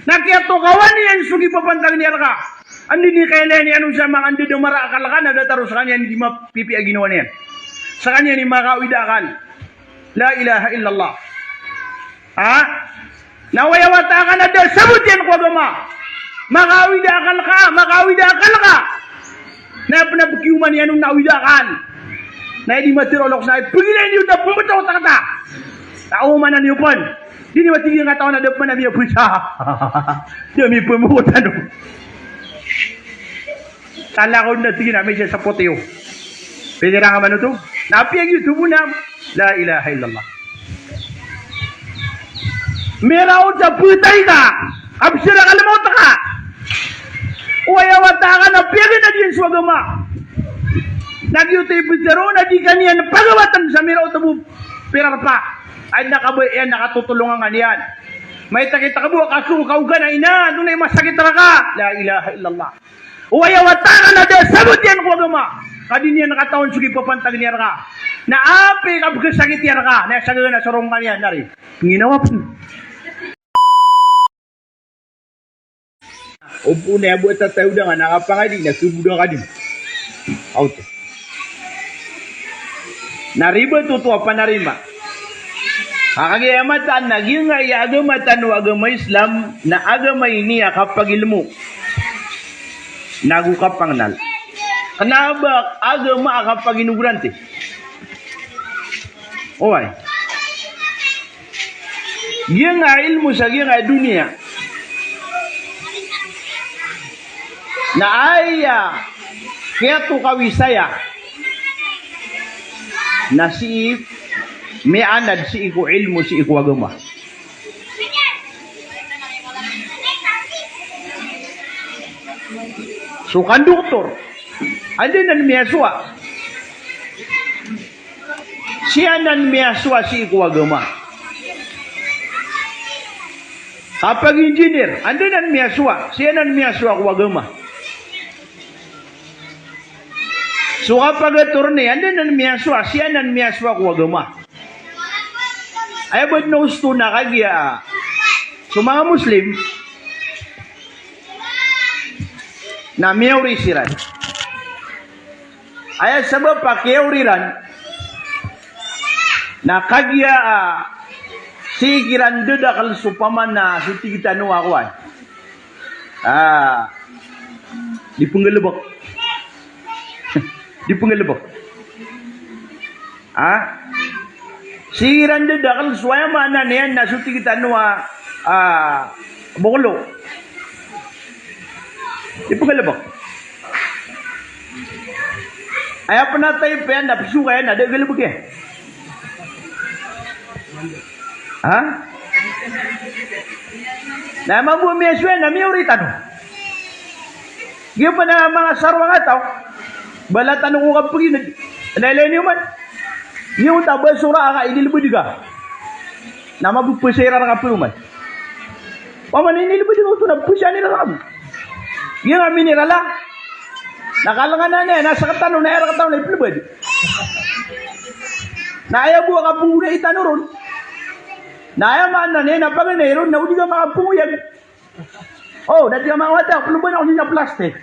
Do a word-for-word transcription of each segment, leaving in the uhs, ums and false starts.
Na kiyatokawan iyan so kipapantag iyan rka. Anda i kailay niyan on sa manga ndadamar a akal ka na datar o skaniyan i di mapipiya a ginawa niyan. Skaniyan i makawida akal. La ilaha illallah. Ha? Na aya wata ka na da sabot iyan ko agama. Makawida akal ka, makawida akal ka. Na pn a pkiyoman iyan on na awida akal. Na aya di matero a loks na aya pgilay niyo da pmbto o takta. Na omanan iyo pn. Di niyo matig iyan katawan a da pman a miyabsa. Da mipambotan o. Talakaw na tig iyan a misasapot iyo. Pinirangan man oto. Na apiya giyoto bo na. La ilaha illallah. Miraot sa ptay ka, kabsar a kalmaot ka. O aya wata ka na piyaganad iyan so agama. Na giyoto i pitharo na di ka niyan pagawatan sa miraot bo pirarpa. Ay na kabaya iyan na katotolongan ka niyan. Maita kita ka bo a kaso, kaoga na ina, antonaa i masakit rka. La ilaha illallah. O aya wata ka na da sabot iyan ko agama. Ka di niyan katawan so kipapantag iyan rka. Na apiya kapkhasakit iyan rka. Na aya sagaga na sorong ka niyan, na ri. Pnginawa pn. O bo na aya bo a tataw da nga na kapangadi na khaboda ka di. Aw to. Na ribat oto a panarima. Ka kagiya mataan na giyangkai a agama tano a agama Islam na agama ini a kapagilmo. Nago kapangnal. Kna ba agama a kapaginogrante. Oway. Giyangkai a ilmo sa giyangkai a doniya. Na aya kiyatokawi saya na sii miyaanad sii ko ilmo sii ko agama. So kandoktor, anda anan miyasowa? Sii anan miyasowa sii ko agama. Kapag-engineer, anda anan miyasowa? Sii anan miyasowa ko agama. So kapag-attorney, anda anan miyasowa? Sii anan miyasowa ko agama. Aya bo dn a osto na kagiya so manga Muslim na miyaori siran. Aya sabap a kiyaori ran na kagiya, ah, sii kiran dadakl so pamana so tig tano a kowan. Ah, di pnggalbk. Di pnggalbk. Ha? Sii kiran dadakl so aya maana niyan na so tig tano a, ah, boklo. Di pnggalbk. Aya pn a type iyan na psoka iyan na da galbk iyan. Ha? Na mambo a miyasowa iyan na miyaori tano. Giya pn a manga sarong a taw. Bala tano ko kapagingd. Na ilay niyo man. Giya onta ba sora a ka inilbd ka. Na mabpasay ran ka pn oman. Paman inilbd ka oto na psaan iran ka bo. Giya nga mineral a. Na kalnganan iyan na sktano na aya rktano na iplbd. Na aya bo a kapngonay tano ron. Na aya maana niyan na paganay ron na o di ka makapangoyag. O, da di ka makawadag, plbn ako sii sa plastik.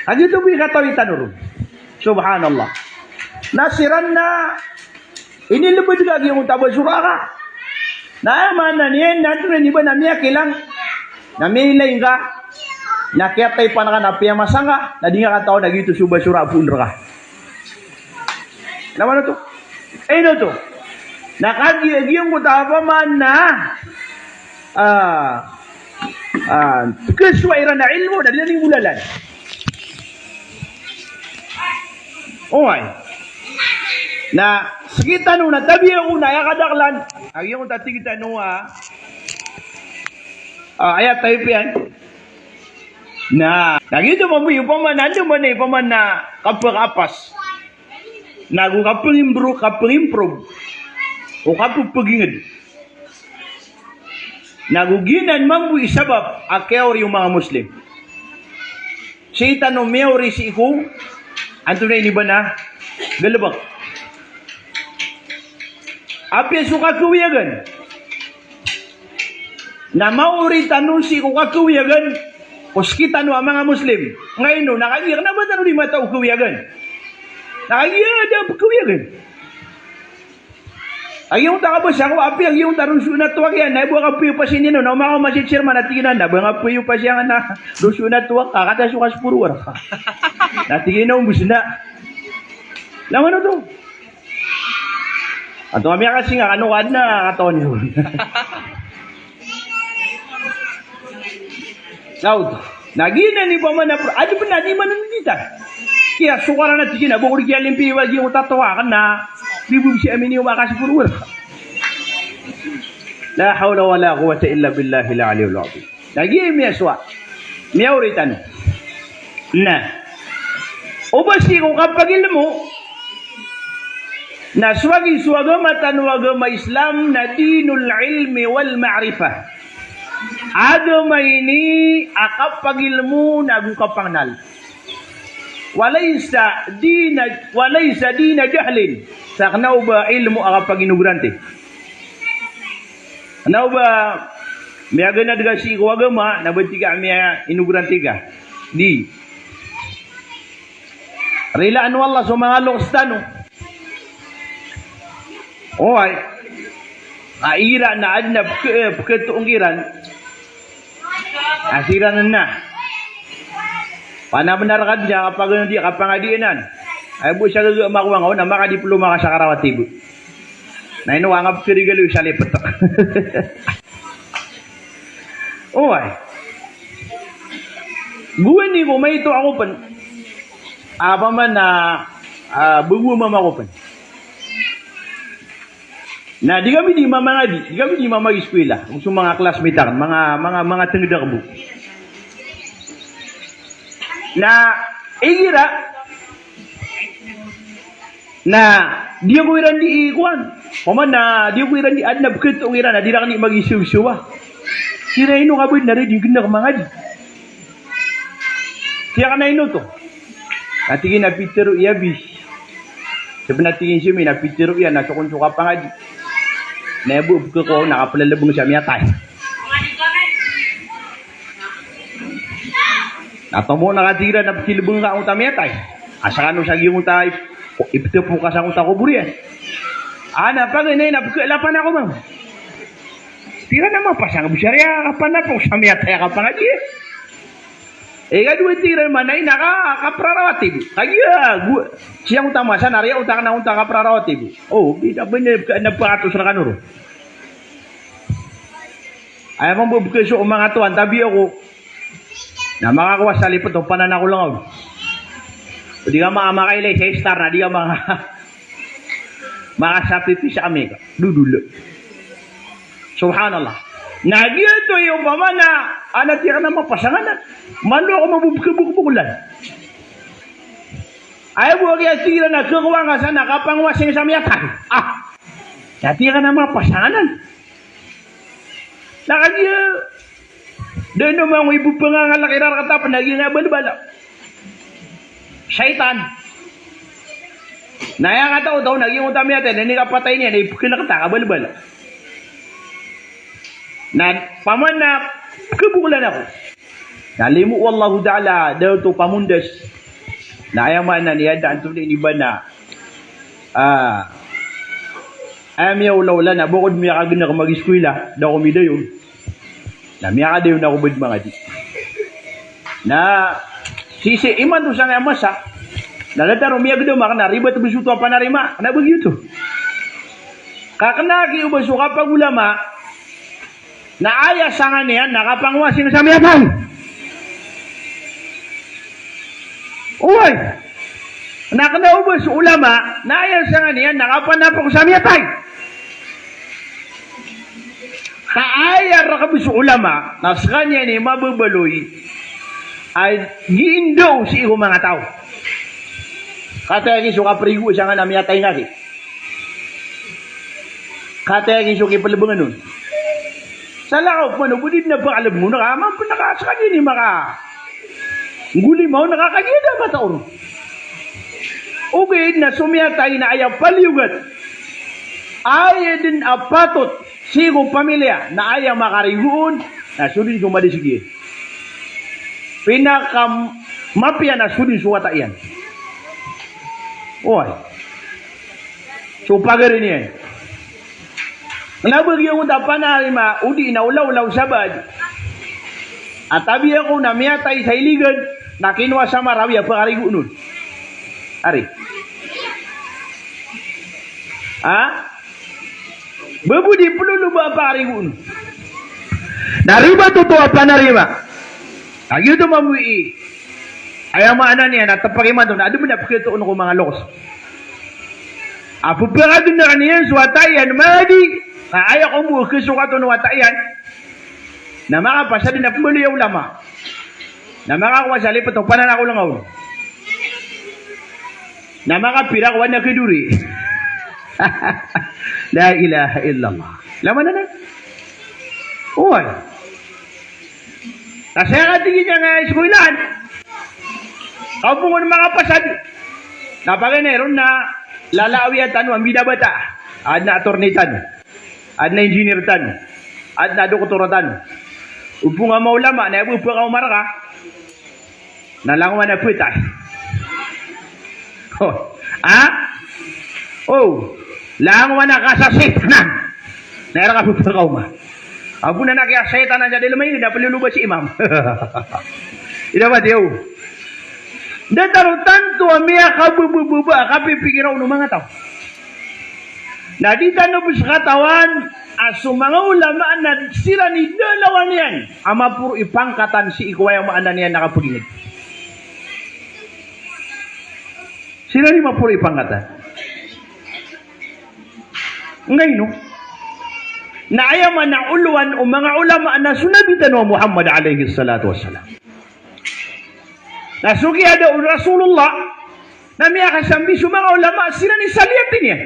Kagiya oto bo i katawi tano ron. Subhanallah. Na siran na inilbd ka giya onta ba sora ka. Na aya maana niyan na antonaa ini ba na miyakilang. Na miyailay ngka. Na kiyataypan ka na piyamasa ngka. Na di ngka katawan a giyoto so ba sora a poon rka. Na maana oto? Ino oto? Na kagiya giyangkoto a pamana, ah, ah, pkhasowa iran a ilmo na di niyan inggolalan. Oway. Na sktano na tabiya ko na aya kadaklan. Aya giyangkoto a tig tano a, ah, aya type iyan. Na, na giyoto mambo i opama na, anda man i opama na kapakapas. Nago kapangimprove, kapangimprove. O kapagingd. Nago giyanan mambo i sabap a kiyaori o manga Muslim. Sii tano miyaori sii ko, antonaa ini ba na galbk. Apiya so kakawiyagan. Na maori tano sii ko kakawiyagan ko sekitano a manga Muslim. Ngaino, na kagiya kena ba tano di matao kawiyagan. Na kagiya da pekawiyagan. Agi onta ka ba sako api, agi onta roso na towak iyan, na ibo ka piyo pasi nino, na omaka o masi chairman a tig iyan a, na ba nga piyo pasi angka na roso na towak ka, kata so ka seporo war ka. Na tig iyan a ombos na. Na mano to? Ato kami a kasinga, kano ka adn a katawan iyo. Saud. Na giyanan i pamana pro, adi pn a di mananditan. Kiya sokara na tig iyan a bokod kiya limpi iwa giya ko tatawa ka na di bo bisi amin iyo makasiporo war. La hawla wala quwwata illa billahil aliyyil azim. Na giya i miyasowa. Miyaori tano. Na. O ba sii ko kapagilmo. Na so agi so agama tano a agama Islam na dinul ilmi wal ma'rifah. Agama ini a kapagilmo na go kapangnal. Walaysa dina, walaysa dina jahlin. Sa kena o ba ilmo a kapaginogrante. Kena o ba miyaganad ka sii ko agama, na ba tig ka miyainogrante ka. Di. Rilaan o Allah so manga loks tano. Oway. Ka igira na adn a peke-, eh, peketoong kiran. A siran na. Panabenar ka dn a kapagadi, kapangadi anan. Ay bo sa gaga makowa nga on, na makadiploma ka sa karawatib. Na ino ka nga pekerigalo sa lipet. Oway. Gowani ko maito ako pen. Apa man na, ah, begowa mama ko pen. Na di kami di mamangadi, di kami di mamagiskwila. So manga classmate aken, manga, manga, manga tenged a kebo. Na igira Na di ako iran di ikowan. Paman na di ako iran di adn a peketoong iran a di raken di magisosowa. Ira ino ka ba di na ri di gendak mangadi. Tiyak na ino to. Na tig iyan a pitero iya bis. Saben a tig iyan simi na pitero iya na sokon so kapangadi. Na iya bo pekeko na kapelelebeng sa miyatay. Na tomo na ka tig iran na pekilebeng ka angkoto a miyatay. Asa kano sa giyangkoto a ip-, iptepo ka sa angkoto a kobor iyan. Ana paganay na pekeelapan ako bang. Tig iran a mapasang bo sa riya kapanapok sa miyatay a kapangadi. Ikadowa tig iran man na ina ka, kaprarawatib. Kagiya go, siyangkoto a masa na riya onta ka na onta kaprarawatib. O, di na ba niyan ka na pakatos na kano ron. Aya mambo bekeso o manga towan, tabi ako. Na makakowa sa lipet o panan ako langaw. O di ka maka-, makailay sa istar na di ka maka-, makasapipi sa ami ka. Dodol. Subhanallah. Na giyoto i opama na, ana tiyak na mapasanganan. Malo ako mabobekebokebokelan. Aya bo a kiya tig iran a kekowa nga sa na kapangowasing sa miyatay. Ah. Na tiyak na mapasanganan. Na kagiya, da ino mangoy bo pangangalek iran rkata pen na giya nga balbala. Shaytan. Na aya kataw-taw na giya onta miyatay, na ini kapatay niyan, na ipekelek ta ka balbala. Na paman na kebokelan ako. Na limo o Allahu Ta'ala, da oto pamondas. Na aya maana niyan da anto ini ba na, ah, aya miyaolaola na bokod miyakagenek magiskola, da ko midayon. Na miyakadayon ako bed mangadi. Na sisii imanto sangkaya masa, na da tano miyagedam aken na ribat bo so oto a panarima, na ba giyoto. Ka kena ki o ba so kapagolama, na aya sangkaniyan na kapangowasing sa miyatay. Oway. Na kena o ba so olama, na aya sangkaniyan na kapanapok sa miyatay. Ka aya rek bo so olama, na sekaniyan i mababaloy a giindaw sii ko manga taw. Kataya ki so kaprigo sangkanan a miyatay nga ki. Kataya ki so kipelebengan on. Sa lakaw pman o bo di den a pakalebeng on ka, mambo na ka sekaniyan i maka Nggolima on ka kagiya da a mataw ron. Ogaid na so miyatay na aya paliyogat. Aya den a patot sii ko pamilya na aya makarigoon na so dn so madasig iyan. Pinakamapiya na so dn so wata iyan. Oway. So pagari niyan. Na ba giya oto a panarima o di na olaola o sabaad a tabiya ko na miyatay sa iligan na kinowa sa Marawi a pakarigoon on. Ari. Ha? Ba bo di ploloba a pakarigoon. Na ribat oto a panarima. Na giyoto mambo i aya maana niyan na tepek imanto na adn a peketoon ko manga loks. A pepakagenekan iyan so wata iyan madi, ka aya ko mbo kesokaton o wata iyan na makapasad na pembaloy a ulama. Na makakowa sa lipet o pananakolengaw. Na makapira ko wana kedori. La ilaha illallah. Lama na na. Oway. Na saya katigin iyan nga iskoilaan. Kaw bo ngon makapasad. Na pagay na iron na lalaawiya tano a mbida bata. Adn a attorney tano. Adn a engineer tano. Adn a doktor tano. Opama nga maolama na aya bo pekaoma reka na langowan a petas. Oh. Ha? Oh. Langowan a kasasitanan. Na aya reka bo pekaoma. Ago na na kiyasitanan sa dalem a inged na peloloba si imam. Ida ba tiyo. Da tano tanto a miyakabebebeba a kapipikira on o manga taw. Na di tano bo sekatawan a so manga ulama na siran i da lawan iyan a maporo i pangkatan sii ko aya maana niyan na kapeginged. Siran i maporo i pangkatan. Ngaino? Na aya maana olowan o manga ulama na so Nabi tano a Muhammad alayhis salatu wassalam. Na so kiyada o Rasulullah, na miyakasambi so manga ulama, siran i saliyati niyan.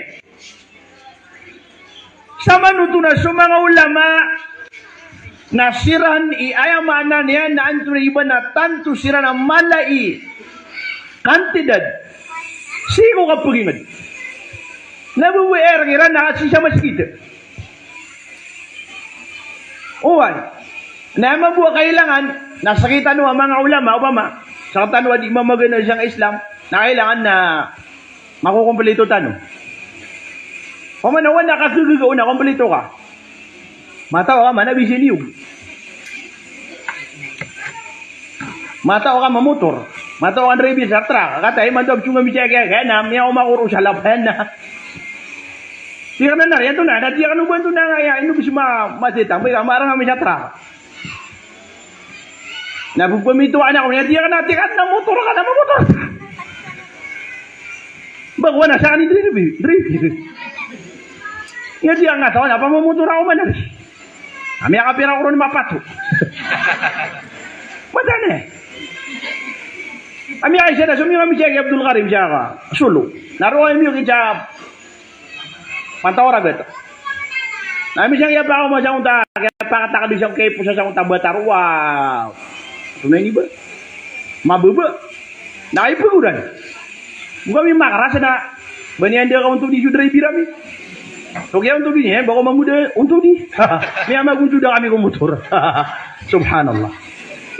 Samanoto na so manga ulama, na siran i aya maana niyan na antonaa i ba na tanto siran a mala i kantidad sii ko kapeginged. Na bebaya iran na sii sa masgit. Oway. Na aya mambo a kailangan, na sekitano a manga ulama, opama, sekitano a di mamagana sangkai Islam, na kailangan na makokomplito tano. Opama na wana ka kegega o na komplito ka. Mataw ka mana bisi niyog. Mataw ka mamotor. Mataw ka driver sa truck. Kataya imanto a bsong a misiya kiyagana, miyaoma ko ro sa lapan na. Tiyak na na, iyan to na, na tiyak no ba to na, aya, ino bisi ma, masitang, ba ka marang a misiya truck. Na bo pamito anak ko, iyan tiyak na, tiyak na motor ka na mamotor. Ba ko na sa kani driver, driver. Iyan tiyak na taw na pamamotor ako man. Ami a kapira ko ron mapato. Matan e. Ami a isa na so mi ami si Abdul Karim siya ka Sulu. Na ro ami ki siya Pantawaragat. Na mi siya kiyapakaoma sa onta, kiyapakatakad sa kiyaiposa sa onta bata ro. Wow. Tonaa ini ba? Mababa. Na ipegodan. Bo kami makaras na ba niyan da kaontodi so driver ami. So kiyaontodi niyan, ba ko mamoda ontodi. Miyamagontod kami ko motor. Subhanallah.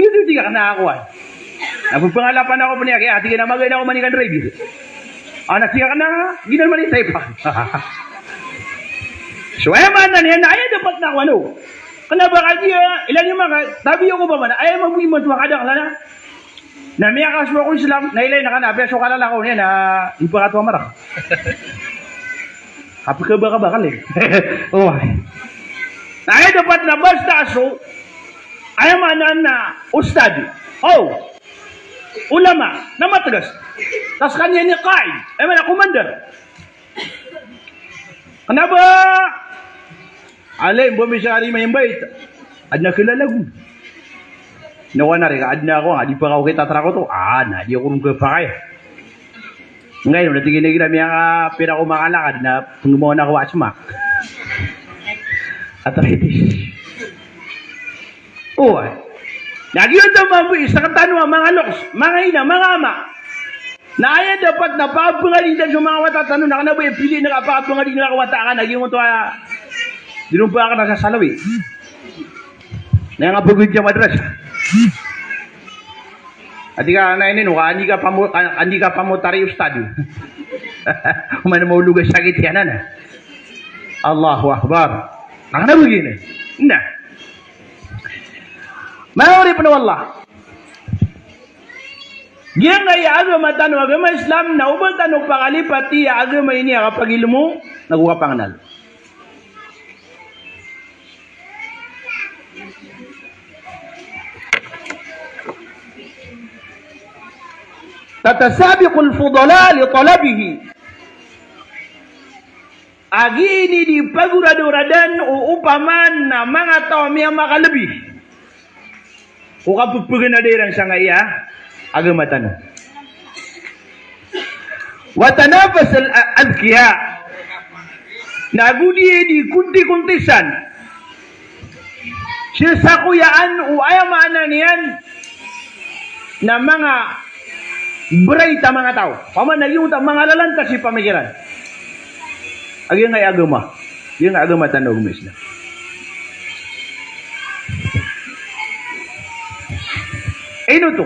Iyo, di tika kena ako ay. Na pepengalapan ako peniya, kaya tika na magay na ako manikan driver. Anak tika kena, ginan manitay pa. So, aya maana niyan na aya dapat na ako ano. Kena ba kagiya, ilay niyo maka, tabi ako ba mana, aya mambo imanto a kadaklan a Na miyakasowa ko Islam, na ilay na kena, apiya so kalalakaw niyan na ipakatowa maraka. Kapekabakabakal e. Oway. Na aya dapat na basta so, aya maana na ustad. O ulama, na mategas. Tas kaniyan i qaid, aya maana commander. Kena ba alay, bo mi sa ari maimbait. Aden a kelalagon. Na wana ri ka aden a ko, a di pa ka okit a trak oto. A, na di ako ron kepakay. Ngayon, na tig iyan a miyakapira ko makalakad na pengemaw na ko a semak. Arthritis. Oway. Na giyoto mambo i sekatano a manga loks, manga ina, manga ama. Na aya dapat na pakabangadin tano so manga wata tano, na kena ba ipili na kapakabangadin na wata ka na giyoto a Di ron pa ka na sa Salawi. Na nga pagod sa madrasa. Ati ka na ini, no, ka andi ka pamo-, ka andi ka pamotari ustad. Mana maulog a sakit iyan, ana. Allahu Akbar. Naka na begini. Na. Manga oripn o Allah. Giyangkaya agama tano a agama Islam, na oba tano pakalipati a agama ini a kapagilmo, nago kapangnal. Tatasabiqul fudala li talabihi. A giya ini di pagoradoradan o opama na manga taw a miyamakalebi ko kapepeganada iran sangkaya agama tano. Wa tanafasal a-, adhkiya. Na go di, di konti-kontisan. Sii sa koyaan o aya maana niyan na manga bright a manga taw. Opama na giyoto a manga lalanta sii pamikiran. A giyangkaya agama. Giyangkaya agama tano a agama Islam. Ino oto?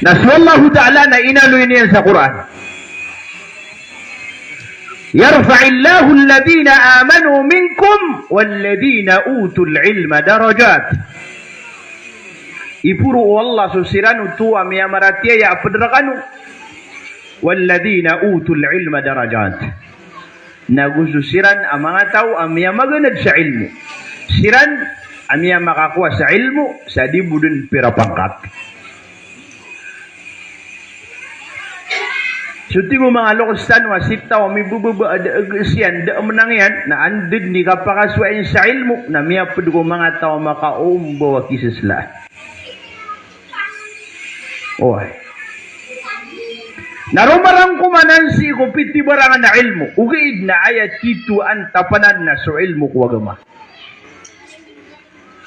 Na so Allahu Ta'ala na inaloy niyan sa Qur'an. Yarfa'illahu alladhina amanu minkum walladhina utul ilma darajat. Iporo o Allah so siran oto a miyamaratiyaya a pd rkano. Walladhina utul ilma darajat. Nago so siran a manga taw a miyamaganad sa ilmo. Siran a miyamakakowa sa ilmo sa di bo dn pira pangkat. So tig o manga loks tano a sii taw a mibebeba a da a gesiyan, da a menang iyan, na anda dn i kapakasowa iyan sa ilmo, na miyapd ko manga taw a makaombaw a kiseslaan. Oway. Na roo marangkoman anan sii ko pitibarangan a ilmo, ogaid na aya titho antapanan na so ilmo ko agama.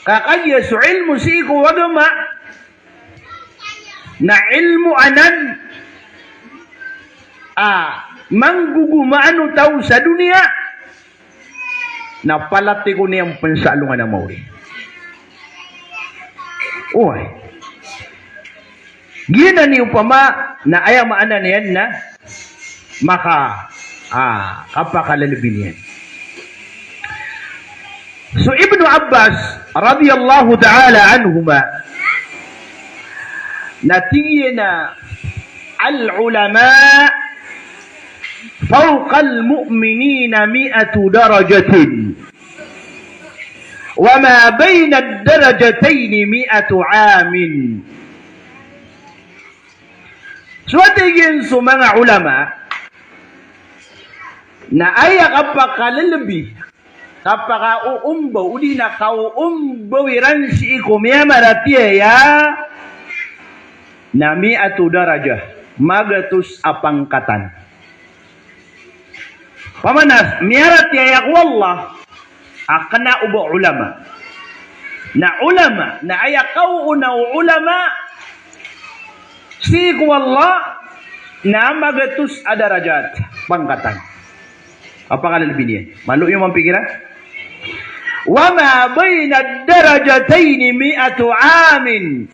Ka kagiya so ilmo sii ko agama, na ilmo anan a manggogomaan o taw sa doniya, na palatiko niyan pn sa alongan a maori. Oway. Giyanan i opama na aya maana niyan na maka, ah, kapakalelebi niyan. So Ibnu Abbas radiyallahu ta'ala anhuma, na tig iyan a, "Al-ulama fawqal mu'minina mi'atu darajatin, wa ma baynad darajatayni mi'atu amin." So a tig iyan so manga ulama, na aya kapakalelebi, kapakaoombaw, odi na kaoombaw iran sii ko miyamaratiyaya, na mi'atu darajah, magatos a pangkatan. Pamanas, miyaratiyaya ko Allah a kena o ba ulama. Na ulama, na aya kaoona o ulama sii ko Allah, na magatos a darajat, pangkatan. Kapakalelebi niyan. Malo iyo mampikiran. Wa ma baynad darajatayni mi'atu amin.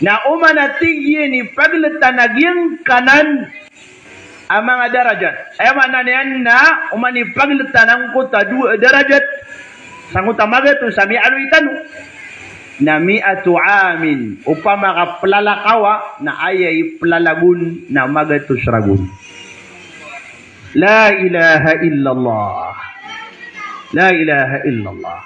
Na oman a tig iyan i pagletan a giyangkanan a manga darajat. Aya maana niyan na oman i pagletan angkoto a dowa a darajat sangkoto a magatos a miyaaloy tano, na mi'atu amin. Opama ka pelalakawa, na aya i pelalagon na magatos ragon. La ilaha illallah. La ilaha illallah.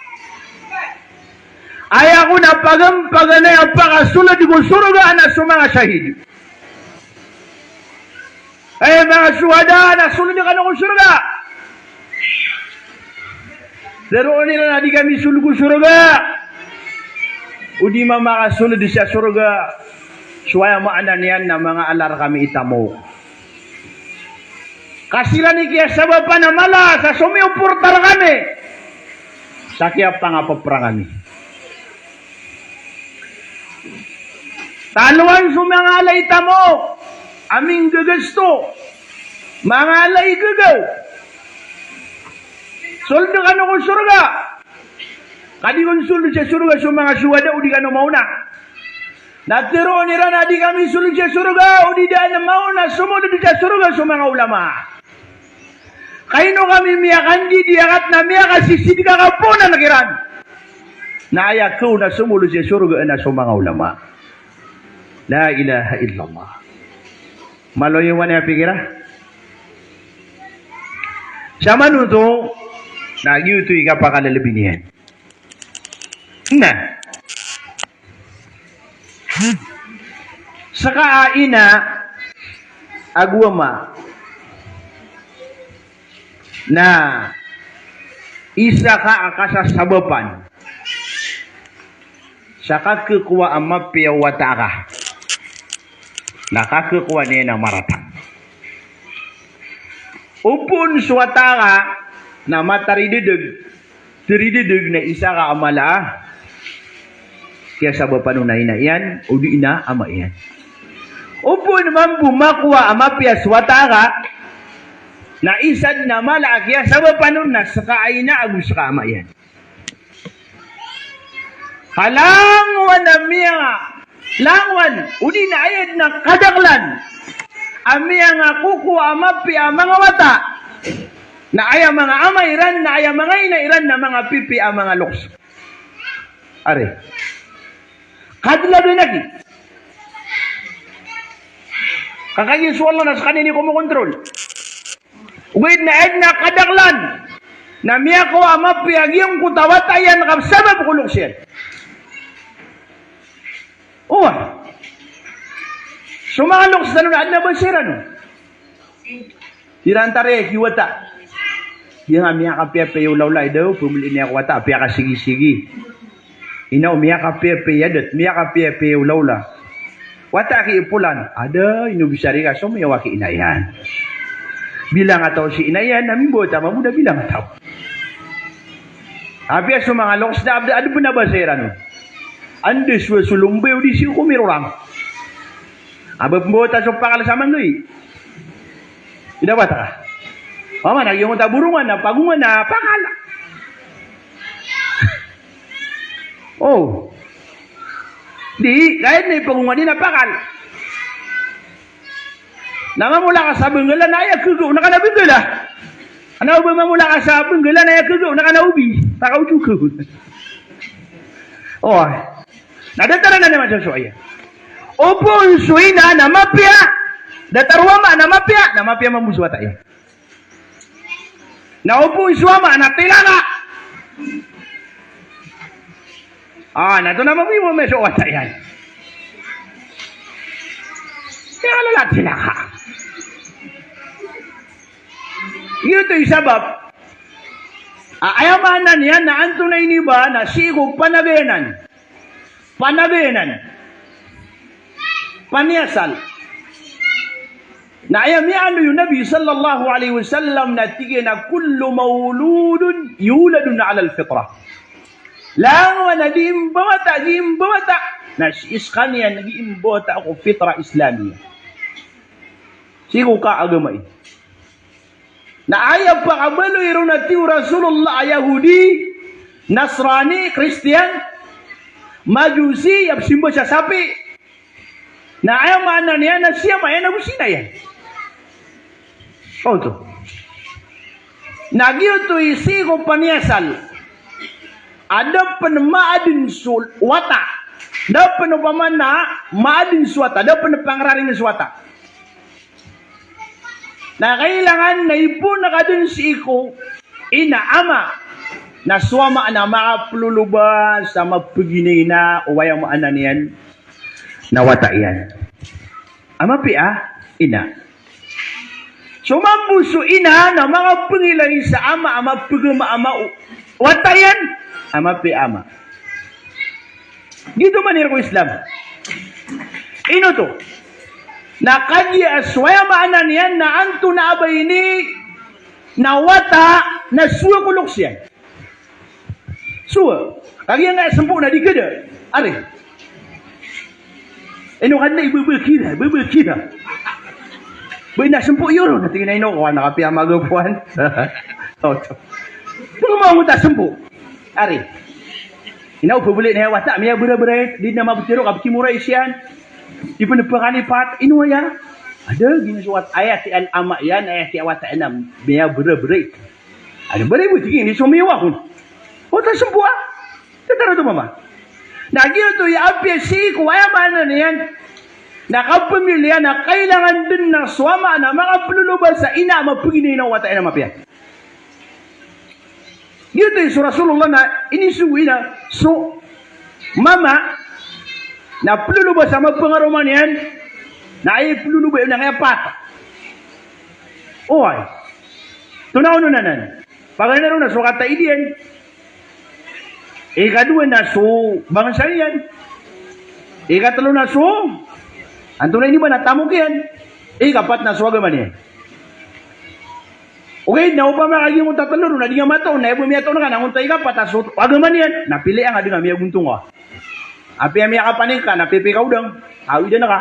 Aya kon a pagampaganay a pakasold ko sorga na so manga shahid. Hay manga shuhada, na sold kano ko sorga. Tharoon iran a di kami sold ko sorga. O di ma makasold sa sorga. So aya maana niyan na manga ala rekami i tamok. Ka siran i kiyasabapan a mala sa somiyoporta rekami sa kiyapangapeperang ami. Talowan so manga ala i tamok a minggagasto, manga ala i gagaw. Sold kano ko sorga. Ka di kon sold sa sorga so manga shuhada o di kano maona. Na teroon iran a di kami sold sa sorga o di daan maona somold sa sorga so manga ulama. Ka ino kami miyakandidi akat na miyakasisidka ka poon kiran. Na aya kaon a somold sa sorga na so manga ulama. La ilaha illallah. Maloy iyan a pikiran. Sa manoto, na giyoto i kapakalalabi niyan. Na. Seka a ina ago ama. Na isa ka a kasasabapan sa kakekowa a mapiya o wata ka, na kakekowa niyan a marata. Opama so wata ka na mataridedeg, teridedeg na isa ka a mala a kiyasabapan on a ina iyan, o di na ama iyan. Opama mambo makowa a mapiya so wata ka, na isa den a mala a kiyasabapan on na seka a ina ago seka a ama iyan. Ka langowan a miya, langowan, o di na aya den a kadaklan a miyangakokowa a mapiya a manga wata, na aya manga ama iran, na aya manga ina iran, na manga pipiya a manga loks. Ari. Kadaklan aki. Ka kagiya so Allah na sekaniyan i komokontrol. Ogaid na aya den a kadaklan na miyakowa a mapiya giyangkoto a wata iyan ka sabap ko loks iyan. Oway. So manga loks tano na aden a ba siran. Iran tariya ki wata. Giyangkai a miyakapiyapiya i olaola i daw, pemeliin iyan ko wata a piyakasigisigi. Ina o miyakapiyapiya i adat, miyakapiyapiya i olaola. Wata ki ipolan, ada ino bisari ka so miyawa ki ina iyan. Bilang a taw si ina iyan, na mimbawa ta mambo da bilang a taw. Apiya so manga loks na abda adeb na ba siran. Anda so solombe o di si komirorang. Aba pembawa ta so pakal sa manggi. Ida ba ta ka? Mama na giyangkoto a borongan na pagongan na pakal. O. Di, kaya na ipagongan iyan a pakal. Na mamola ka sa benggelan na aya kego na kana benggela. Ana oba mamola ka sa benggelan na aya kego na kana obi. Taka ojo kego. O. Na datar anan a masosowa iyan. Opama so ina na mapiya, datar o ama na mapiya, na mapiya mambo so wata iyan. Na opama so ama na tilaka. A, na oto na mambo i mama so wata iyan. Tilaka, tilaka. Giyoto i sabap a aya maana niyan na antonaa ini ba na sii ko panagayanan. Panagayanan. Paniyasal. Na aya miyaaloy o Nabi sallallahu alaihi wasallam na tig iyan a, "Kullu mawludin yuladun alal fitrah." Langowan a gii mbawata, gii mbawata na sii sekaniyan gii mbawata ko fitrah Islamiyah. Sii ko kaagama i Na aya pakabaloy ron a tig o Rasulullah a Yahudi, Nasrani, Kristiyan, Majusi, a pzimba sa sapi. Na aya maana niyan na si ama iyan ago si ina iyan. Oto. Na giyoto i sii ko paniyasal. A da pen maaden so wata. Da pen opama na maaden so wata. Da pen pangraring so wata. Na kailangan na ipoon ka den sii ko ina, ama. Na so ama na makaploloba sa mapeginaina o aya maana niyan na wata iyan. Ama pi a ina. So mambo so ina na makapengilay sa ama a mapegama ama o wata iyan, ama pi a ama. Giyoto man i rk o Islam. Ino oto? Na kagiya so aya maana niyan na antonaa ba ini na wata na sowa ko loks iyan. Sowa. Kagiya nga sempo na di keda. Ari. Ino ka na ibebekira, ibebekira. Ba ina sempo iyo ron, tig iyan a ino ko, anak api a magapoan. Oto. Pengemaw ngota sempo. Ari. Ina o pebeli na aya wata, miyaberabera, di na mabetero, kapekimura isiyan. Di pen pekalipat, ino aya. Ada gina so wata, aya ti an ama iyan, aya ti a wata iyan, miyaberabera. Ada beribu tigin, di so miyawa kon. Wata sempo a. Tetaro to mama. Na giyoto i apiya sii ko aya maana niyan. Na kapemiliya na kailangan den na so ama na makapeloloba sa ina a mapegina ina o wata iyan a mapiya. Giyoto i so Rasulullah na inisogo ina so mama na peloloba sa mapengaroma niyan na aya peloloba iyan na kaya pat. Oway. Tonaonon anan. Paganay ron na so kataid iyan. Ikadowa na so bangsa iyan. Ikatelo na so antonaa ini ba na tamok iyan. Ikapat na so agama niyan. Ogaid na opama ka giyangkoto a telo ron na di nga mataw na aya bo miyataw na ka na antonaa ikapat a so agama niyan na piliya nga di nga miyagontong ka. Apiya miyakapanik ka na pipi ka odang. Awidan ka.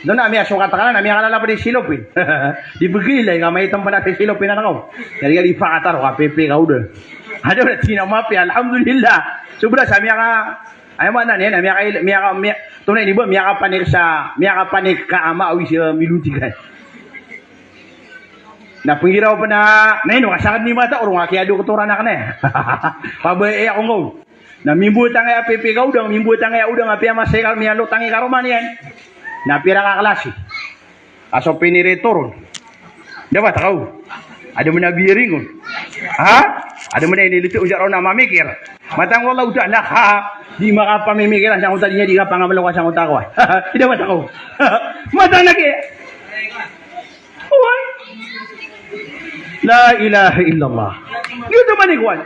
Ino na miyasokat ka na, na miyakalalapad i silopin. Di begilay ka maitam pen a silopin anan ka. Gari-gari pakataro ka pipi ka odang. Ada na tina mapiya, alhamdulillah. Sobra sa miyaka, aya maana niyan, miyaka, miyaka, miya-, tonaa ini ba, miyakapanik sa, miyakapanik ka ama awi sa milontikan. Na penggiraw pen a, na ino ka saked ni mata, orong aki a doktor anak na. Pabaya ako ngkaw. Na mimbotang aya pipi ka odang, mimbotang aya odang, apiya masay ka, miyalotang i karoma niyan. Na pira ka klasi. Aso pinirito ron. Dapat ako. Ada mena biring kon. Ha? Ada mena ini lito, ujar ron na mamikir. Matang Allahu Ta'ala ka. Di makapamimikiran sangkoto a di niyan di kapangamelo ka sangkoto a kowan. Di dapat ako. Matang lagi. Oway. La ilaha illallah. Giyoto man i kowan.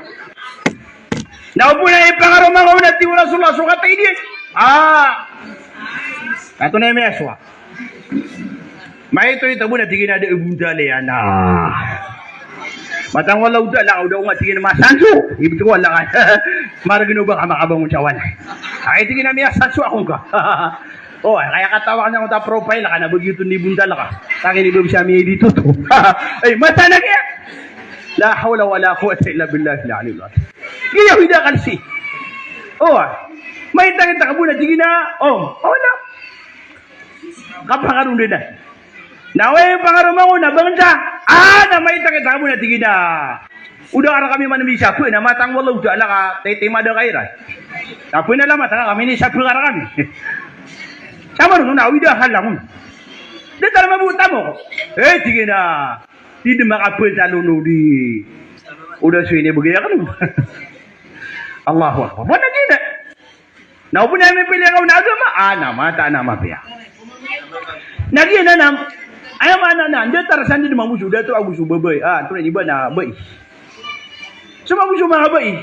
Na opama na ipangaroma ngka on a tig o Rasulullah so kataid iyan. Ah. Kato na i miyasowa. Maito ito bo na tig iyan a da a bontal iyan a. Matang Allahu Ta'ala, o da ko nga tig iyan a masanso. Ibet ko wala ka. Maregen o ba ka makabangon sa wala. Ay tig iyan a miyasanso ako ngka. O, kaya katawa ka niyan ko ta profile ka na ba giyoto i bontal ka. Taki ni ba bisa miyay dito to. Ay, mata na kaya. La hawla wala quwwata illa billahil aliyyil azim. Giya wida kalsi. O, maita kita ka bo na tig iyan a, o, o na. Kapakarondenan. Na oway pangaroma ko na bangsa. A, na maita kita ka bo na tig iyan a. O da ka rekami man misape na matang Allahu Ta'ala ka taytay mada ka iran. Tapi na lamat ka kami ni sape ka rekami. Sama ron na awida halangon. Da tala mabota mo. Eh, tig iyan a. Di de makapetalon o di. O da so ini begay aken. Allahu Akbar. Mana gina. Na opama na mipili ako na agama, a, na mata na mapiya. Na giyanan a, aya maana niyan, datar sa anda di mambo so dato ago so babay, a, antonaa ini ba na bai. So mambo so manga bai.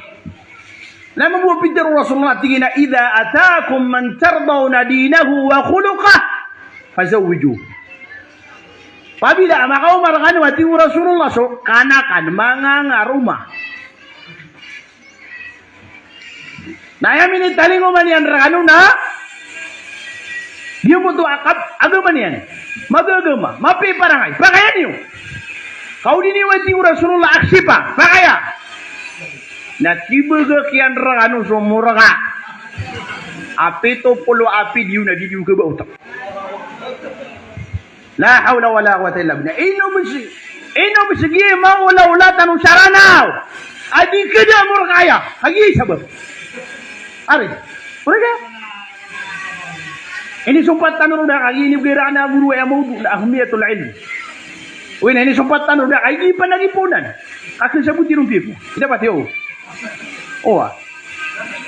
Na mambo a pitharo o Rasulullah, tig iyan a, "Idha atakum man tardawna dinahu wa khuluqah, fazawwijuh." Apabila a makaoma rekano a tig o Rasulullah so kanakan, manga ngaroma. Na aya minitalingoma niyan rekano na giyangkoto a kap-, agama niyan. Magagama, mapiya i parangay. Pakaya niyo. Ka o di niyo a tig o Rasulullah aksipa, pakaya. Na tibagak iyan rekano so morka a pito polo a pid iyo na di niyo kabaotan. La hawla wala quwwata illa billah. Ino bes, ino bes giya i maolaola tano sa Ranaw a di kada a morka aya. Kagiya sabap. Ari. Morka. Inisompat tano ron da kagiya inibgay rka a goro aya mawdu na ahmiyatul ilm. Oway na inisompat tano ron da kagiya ipanagipoonan. Kaken sa bo di ron pipo. Dapat iyo. Owa.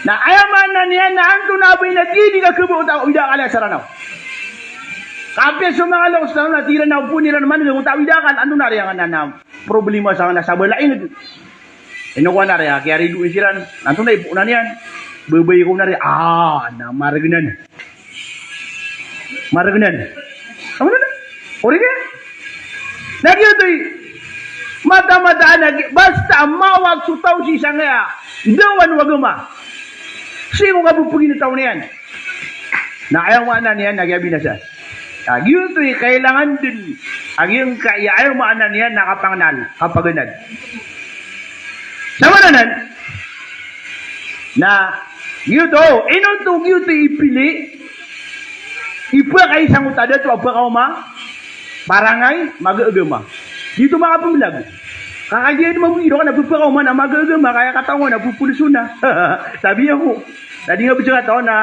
Na aya maana niyan na antonaa ba i na di di ka kabaot a awida akal iyan sa Ranaw. Kapiya so manga lokes tano na tig iran na opama iran man giyangkoto a awida akal, antonaa riyan a na problema sa kena sa bala inged. Ino ko na riyan, kiyaridoon siran, antonaa i poonan iyan. Babay ko na riyan, a, na mareg anan. Mareg anan. Ino na? Ori ka? Na giyoto i mata-mataan a gi-, basta mawag so taw sii sangkaya ndawan o agama. Sii ko kapepeginetaw niyan. Na aya maana niyan na kiyabinasa. Na giyoto i kailangan den a giyangkaya aya maana niyan na kapangenal, kapaganad. Samanan na giyoto, ino oto giyoto i pili, i pakaisa ngka o dato a pakaoma, parangay, magagama. Giyoto makapembelag. Ka kagiya di mambo iron ka na pepakaoma na magagama, kaya katawan ko na pepolosona. Tabiya ko. Na di nga bejaka taw na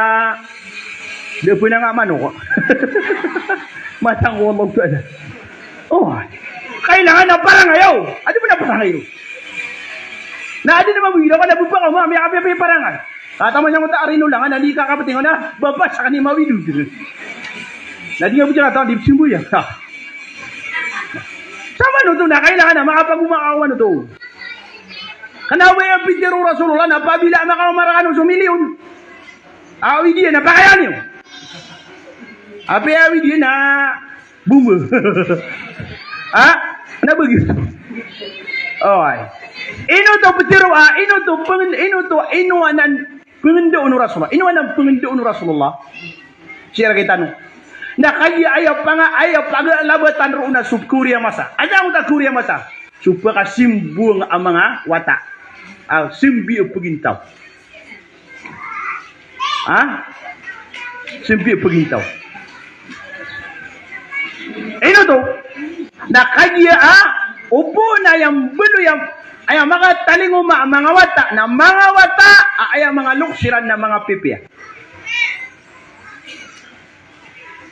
da pena nga manok. Matang ko Allah Ta'ala. O, kailangan na parangay, o. Adi pena parangay. Na adi na mambo iron ka na pepakaoma, miyakapiyapiya i parangay. Kataman sa ngka o ta arino langan, na di kakapeting o na, baba sa kani mawidod. Na di nga bejaka taw, di pesimboya. Ha. Samanoto na kailangan na makapagoma ka o anoto. Kena o ba aya pitharo o Rasulullah na apabila makaoma rekano so milyon, awid iyan na pakayan iyo. Apiya awid iyan na bomba. Ha? Na ba giyoto? Oway. Ino oto pitharo a, ino oto pengen-, ino oto, ino anan pengendaon o Rasulullah. Ino anan pengendaon o Rasulullah. Sii rekitano. Na kagiya aya panga-, aya pagalabatan roo na so kori a masa. Aya angkoto a kori a masa. So pakasimbowang a manga wata. A, simbi a pegintaw. Ha? Simbi a pegintaw. Ino oto? Na kagiya a, o bo na aya mbaloy a, aya makatalingoma a manga wata, na manga wata, a aya manga loks iran na manga pipiya.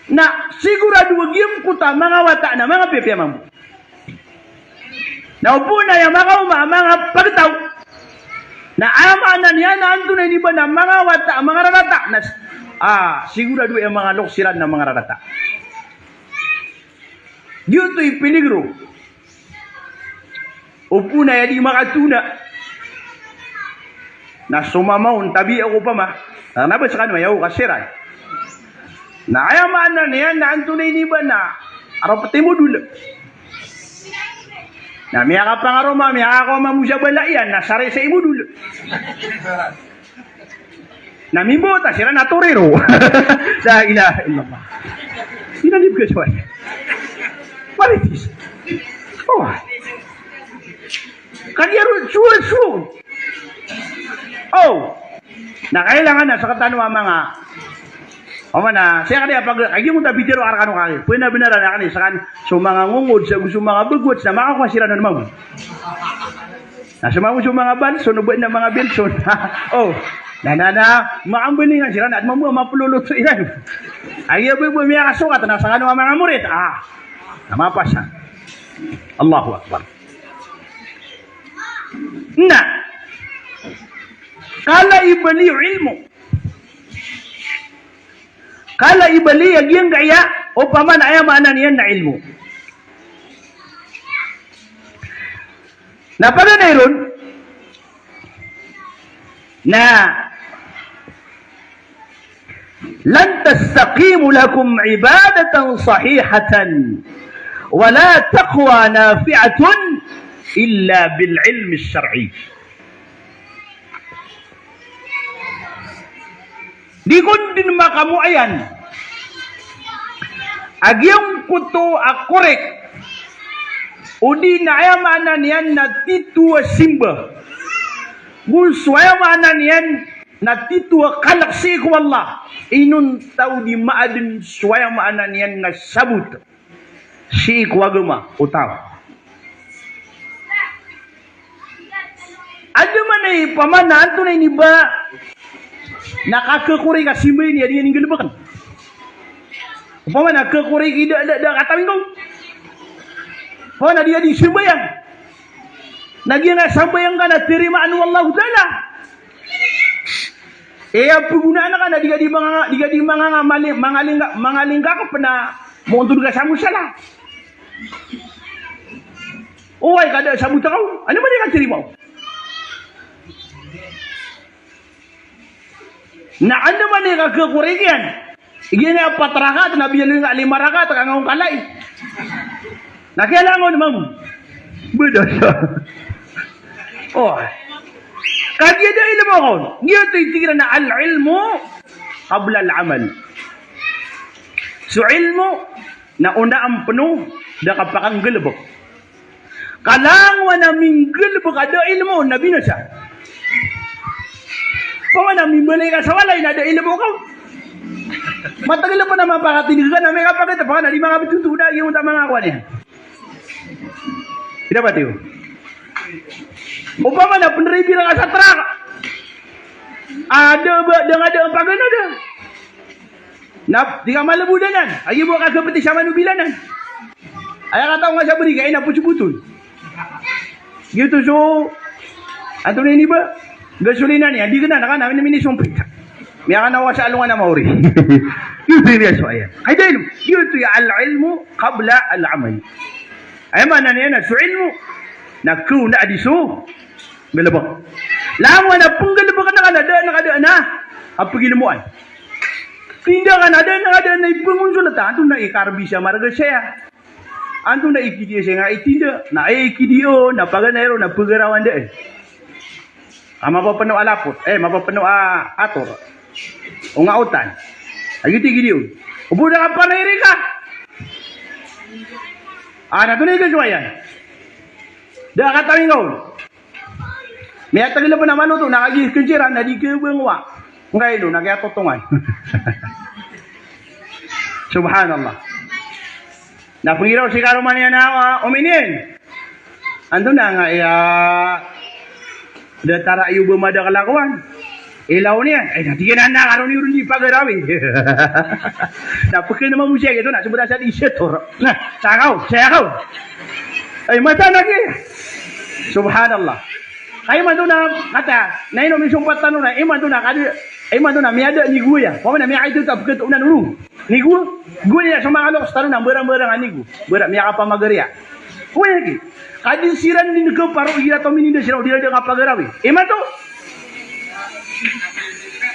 Na sigurado a giyangkoto a manga wata na manga pipiya mambo. Na o bo na aya makaoma a manga pagtaw. Na aya maana niyan na antonaa ini ba na manga wata a manga rarata. Na s-, a, sigurado a aya manga loks iran na manga rarata. Giyoto i peligro. O bo na aya di makatona. Na so mama on tabiya ko pama. Na, na ba sekano aya o kasiran. Na aya maana niyan na antonaa ini ba na arop ti modol. Na miyakapangaroma, miyakaoma mo sa bala iyan, na saray sa i modol. Na mimbota siran a torero. La ilaha illallah. Ina ni bga suway. Maritis. O. Kagiya ron, suway, suway. O. Na kailangan na sekatano a manga, o mana, sii ka di a pag-, kagiya mo ta bitharo a rekano kagi. Pwena benaran a kani, sekan, so manga ngongod, sa so manga bagwat, na makakowa siran on mambo. Na so mambo so manga balson, o ba na manga bilson. O, na, na, na, maambalingan siran, na mambo a mapeloloto iran. Aya bo, bo miyakasokat, na sekano a manga morit. A, na mapasa. Allahu Akbar. Na, kala i bali o ilmo. Kala i bali a giyangkaya, opama na aya maana niyan na ilmo. Na paganay ron, na lan tastaqimu lakum ibadatan sahihatan wala taqwa nafi'atun illa bil ilmi shar'i. Di kon den makamoayan a giyangkoto a korek, odi na aya maana niyan na tito a simba, go so aya maana niyan na tito a kalek sii ko Allah, inonta o di maaden so aya maana niyan na sabot sii ko agama o taw. Adn man i opama na antonaa ini ba na kakekorek a simba ini a di niyan nggalebeken. Opama na kekorek i da, da, da kataw ingkaw. Opama na di, di sambayang. Na giyangkaya sambayang ka na tarimaan o Allahu Ta'ala. Aya pegonaan ka na di ka di manga, di ka di manga, mali-, mangalingka, mangalingka ka pena montod ka sa musala. Oway, ka da sabot ka o. Anda man i katarima o? Na anda man i kakekorek iyan? Igira apat rakaat, na biyaloy nga lima rakaat, ka nga ongkalai. Na kiyalangon, mam. Beda sa. O. Kagiya da ilmo kon. Giyoto i tig iran a al-ilmu qabla al-amal. So ilmo na onaan peno da kapakanggalebek. Ka langowan a minggalbk a da ilmo na binasa. Opama na mimbalay ka sa walay na da ilmo ka. Matagl pn a mapakatindg ka na miyakapakita pn a di manga btnto da giyoto a manga kowan iyan. Ida pati o. Opama na pnribir ka sa trak. A da ba, da nga da paganada. Na di ka malbod anan. Agi bo ka kapti sa manobilanan. Aya kataw nga sa bri ka ina potsbotol. Giyoto so, antonaa ini ba? Gasolina niyan, di kna, na kna, ini minisompit. Miyakanawa sa alongan a maori. Giyoto ini so aya. Kay dahil, giyoto ya al-ilmu qabla al-amal. Aya maana niyan na so ilmo na kaona a di so galbk. Langowan a pnggalbk na kna da, na kna da na a pagilmoan. Tinda kna da, na kna da na ipangonsolata, antonaa i karbi sa marga saya. Antonaa i kidiya saya nga itinda, na aya i kidiya on na paganay ron na pagarawan da. A mapapno a lapot, eh, mapapno a ator. O nga otan. Agi ti kidiya on. O bo da ka panay rika. A, na antonaa i kasowa iyan. Da a katawi nga on. Miyatagl pn a manoto na kagiya kncira na di kabangwa. Ngkaino na kiyatotongan. Subhanallah. Na pngiraw si karoma niyan a, ah, om iniyan. Antonaa nga iya, da tara iyo ba madakl a kowan. Ilaw niyan, eh, na tig iyan a na karo niyo ron di pagarawi. Na pkn mambo siya giyoto na, sobra sa di setor. Na, sakaw, sakaw. Ay, mata na ki. Subhanallah. Kay imanto na, kata, na ino misompat tano na, imanto na, kadi, imanto na, miyada ni guya. Pamana, miyakaito ta, pkn to, unan, uru. Nigo, go niyan so manga loks tano na mbarang-mbarang a nigo. Bara miyakapamagariya. Kowan ki. Kadi siran di ngka paro igira to mininda siran o di iran di kapagarawi. Imanto.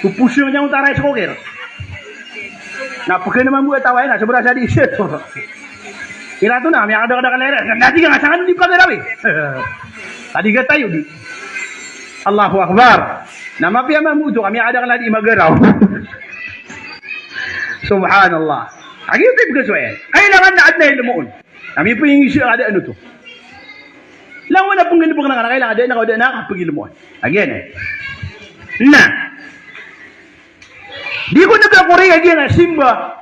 Pupusong niyan o taray so kokir. Na pkn mambo a taw iyan na sobra sa di setor. Iran to na miyakadakadakal iran. Na di ka nga sangan di pagarawi. Kadi ka tayo di. Allahu Akbar. Na mapiya mambo oto ka miyakadakal a di magaraw. Subhanallah. Agi oto i bgas o aya. Kailangan na adn a ilmo on. Na mipoyingiza ka da ano oto. Langon a pnggalbk na kailangan da na ka da na kapagilmoan. Agi ana. Na. Di ko nagkakori agi ana simba.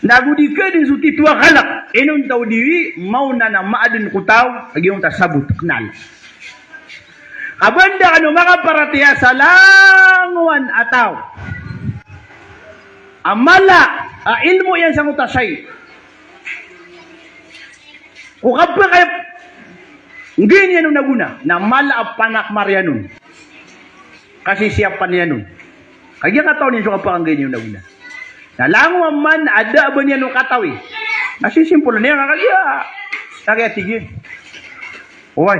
Na go di ka dn so tito a kalk. Inonta o di maona na maadn ko taw. Agi onta sabot knal. Ka ba anda kano makaparatiyaya sa langowan a taw a mala a ilmo iyan sangkoto a shay. Ko kapakay nggayn iyan on a gona, na mala a panakmar iyan on. Kasisiyapan iyan on. Kagiya katawan iyan so kapakay nggayn iyan on a gona. Na langowan man a da a ba niyan on katawi. Na sisimpol niyan ka kagiya. Na kagiya tig iyan. Oway.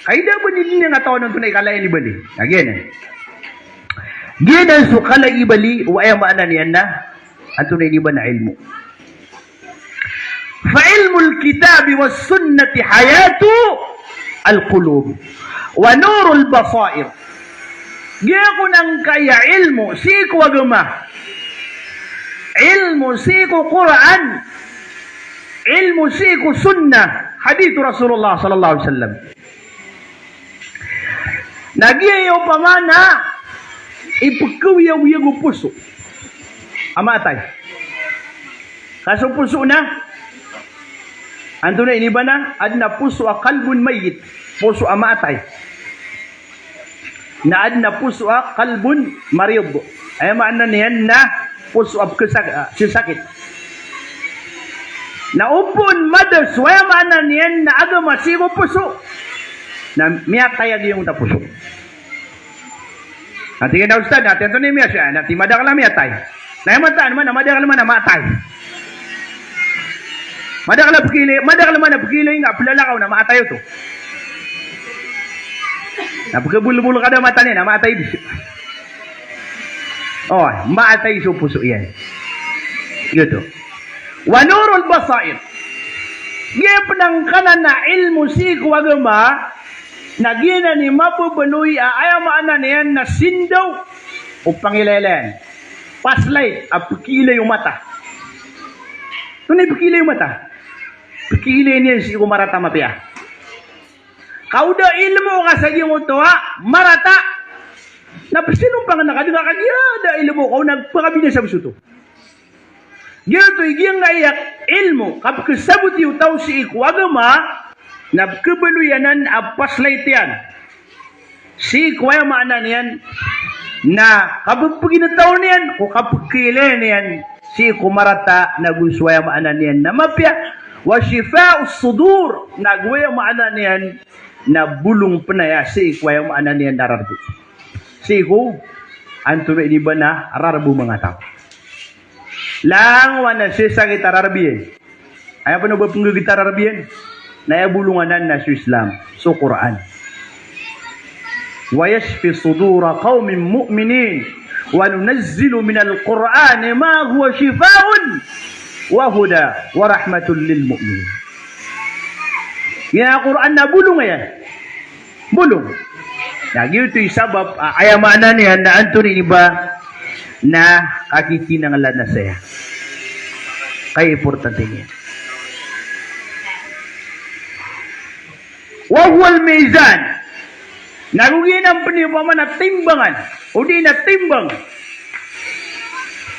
Kay da a ba niyan katawan on antonaa i kala iyan i bali. Na giyanan. Giyanan so kala i bali, o aya maana niyan na antonaa ini ba na ilmo. Fa ilmul kitabi was sunnati hayatu al qulub wa nurul basair. Giya ko nangkaya ilmo sii ko agama, ilmo sii ko Qur'an, ilmo sii ko sunnah, hadith Rasulullah sallallahu alaihi wasallam. Na giya i opama na ipkawiyawiyag o poso a maatay. Ka so poso na, antonaa ini ba na, adn a poso a qalbun mayyit, poso a maatay. Na adn a poso a qalbun marid. Aya maana niyan na poso a pkhasak-, ah, sasakit. Na opama da so aya maana niyan na agama sii ko poso, na miyatay a giyangkoto a poso. Na tig iyan a ustad, na tig iyan antonaa i miyasa, na tig iyan madakl a miyatay. Na aya mataan man na madakl man a maatay. Madakl a pkhailay, madakl man a pkhailay nga plalakaw na maatay oto. Na pkhabolbol ka da mata niyan na maatay di. O, maatay so poso iyan. Giyoto. Wa nurul basair. Giya pn angkanan a ilmo sii ko agama, na giyanan i mababaloy a aya maana niyan na sindaw o pangilaylayan. Flashlight a pkhailay o mata. Antonaa i pkhailay o mata? Pkhailay niyan sii ko marata a mapiya. Ka o da ilmo ka sa giyangkoto a marata, na psino pangana ka dn ka kagiya da ilmo ka o na pkabinasa bs oto. Giyoto i giyangkaya ilmo, kapkhasaboti o taw sii ko agama, na pkhabaloy anan a paslayt iyan. Sii ko aya maana niyan na kapphagitaw niyan, ko kapkhailay niyan sii ko marata, na go so aya maana niyan na mapiya, wa shifa'us sudur, na go aya maana niyan na bolong pn aya sii ko aya maana niyan na rarbo. Sii ko antonaa ini ba na rarbo manga taw. Langowan a sii sakit a rarb iyan. Aya pn o ba pngggt a rarb iyan na aya bolong anan na so Islam, so Qur'an. Wa yashfi sudura qawmin mu'minin, wa nunazzilu minal Qur'ani ma huwa shifa'un wa huda wa rahmatun lil mu'minin. Aya Qur'an na bolong iyan. Bolong. Na giyoto i sabap, a, aya maana niyan na antonaa ini ba na kakikinanglan a saya. Kaya importante niyan. Wa huwal mizan. Na go giyanan pn i opama na timbangan, odi na timbang.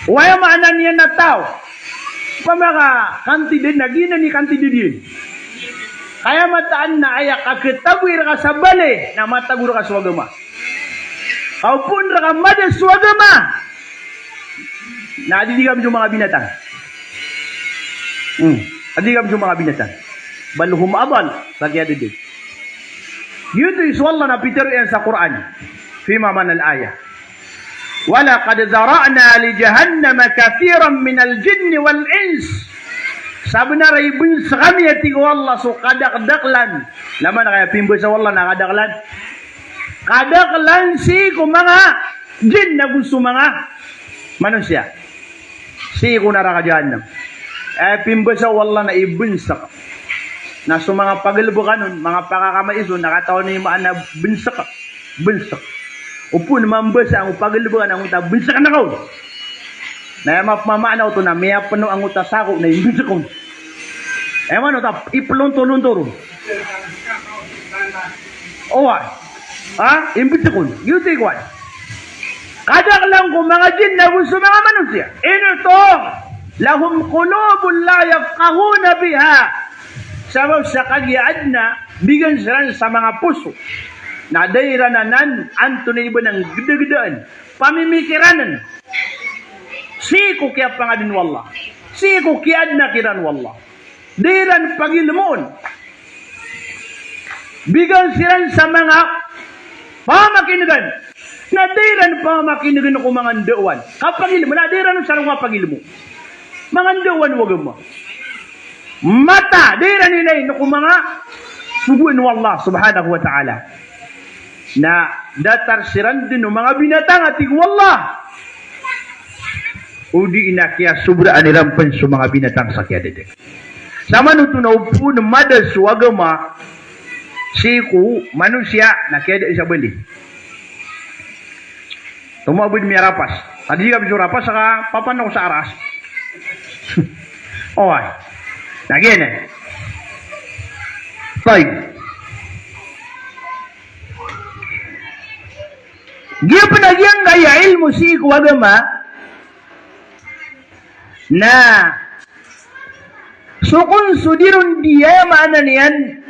Aya maana niyan na taw. Opama ka kantidad, na giyanan i kantidad iyan. Kaya mataan na aya kakatagoy rka sa bali na matago rka so agama. Ka o pn rka mada so agama, na adidi ka pn so manga binatang. Hmm. Adidi ka pn so manga binatang. Bal hum adall, sa kiyadadeg. Giyoto i so Allah na pitharo iyan sa Qur'an. Fima ma'nal ayah. Wa laqad dhara'na li jahannama kathiran minal jinni wal ins. Sabnar a ibns kami, a tig o Allah, so kadakdaklan. Laman kaya pimbasa o Allah na kadaklan. Kadaklan sii ko manga jinn ago so manga manosiya. Sii ko naraka jahannam. Aya pimbasa o Allah na ibns ka. Na so manga pagalbkan on, manga pakakamais on, na katawan i maana bns ka. Bns ka. O pn mambasa angkoto pagalbkan angkoto a bns ka na kaon. Na aya mapmamaana oto na miyapno angkoto a sako na imbns ka on. Aya maana oto a iplontolonto ron. Oway. Ha? Imbns ka on. Giyoto i kowan. Kadaklan ko manga jinn ago so manga manosiya. Ino oto? Lahum qulubun la yafqahuna biha. Sabap sa kagiya adn a bigan siran sa manga poso na da iran anan antonaa ini ba na nggdagdaan, pamimikiranan sii ko kiyapangadn o Allah, sii ko kiyaadna kiran o Allah. Da iran pagilmoon. Bigan siran sa manga pamakin'gan. Na da iran pamakin'gan ko manga ndaowan. Kapagilmo, na da iran sa manga pagilmo. Manga ndaowan o agama. Mata, da iran ilayn ko manga sogoan o Allah subhanahu wa ta'ala. Na datar siran dn o manga binatang a tig o Allah. O di na kiyasobraan iran pn so manga binatang sa kiyadadeg. Samanoto na o pn mada so agama sii ko manosiya na kiyada sa bali. Tomo a bo di miyarapas. Adi ka biso rapas sa kapapan ako sa aras. Oway. Na giyanan. Tayyib. Giya pn a giyangkaya ilmo sii ko agama na so kon so di ron di, aya maana niyan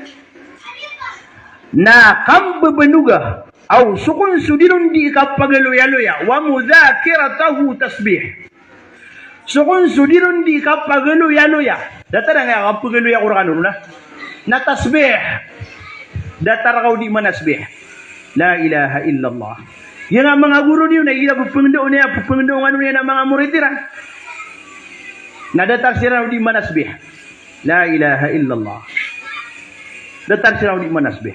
na kambabanoga, aw so kon so di ron di kapagaloyaloya, wa mudhakiratuhu tasbih. So kon so di ron di kapagaloyaloya. Datar angkaya kapagaloya ko rkano ron na, na tasbih. Datar ka o di manasbih. La ilaha illallah. Giya manga goro niyo na igira pphangndao niyan, pphangndao ngano niyan a manga morid iran, na datar siran o di manasbih. La ilaha illallah. Datar siran o di manasbih.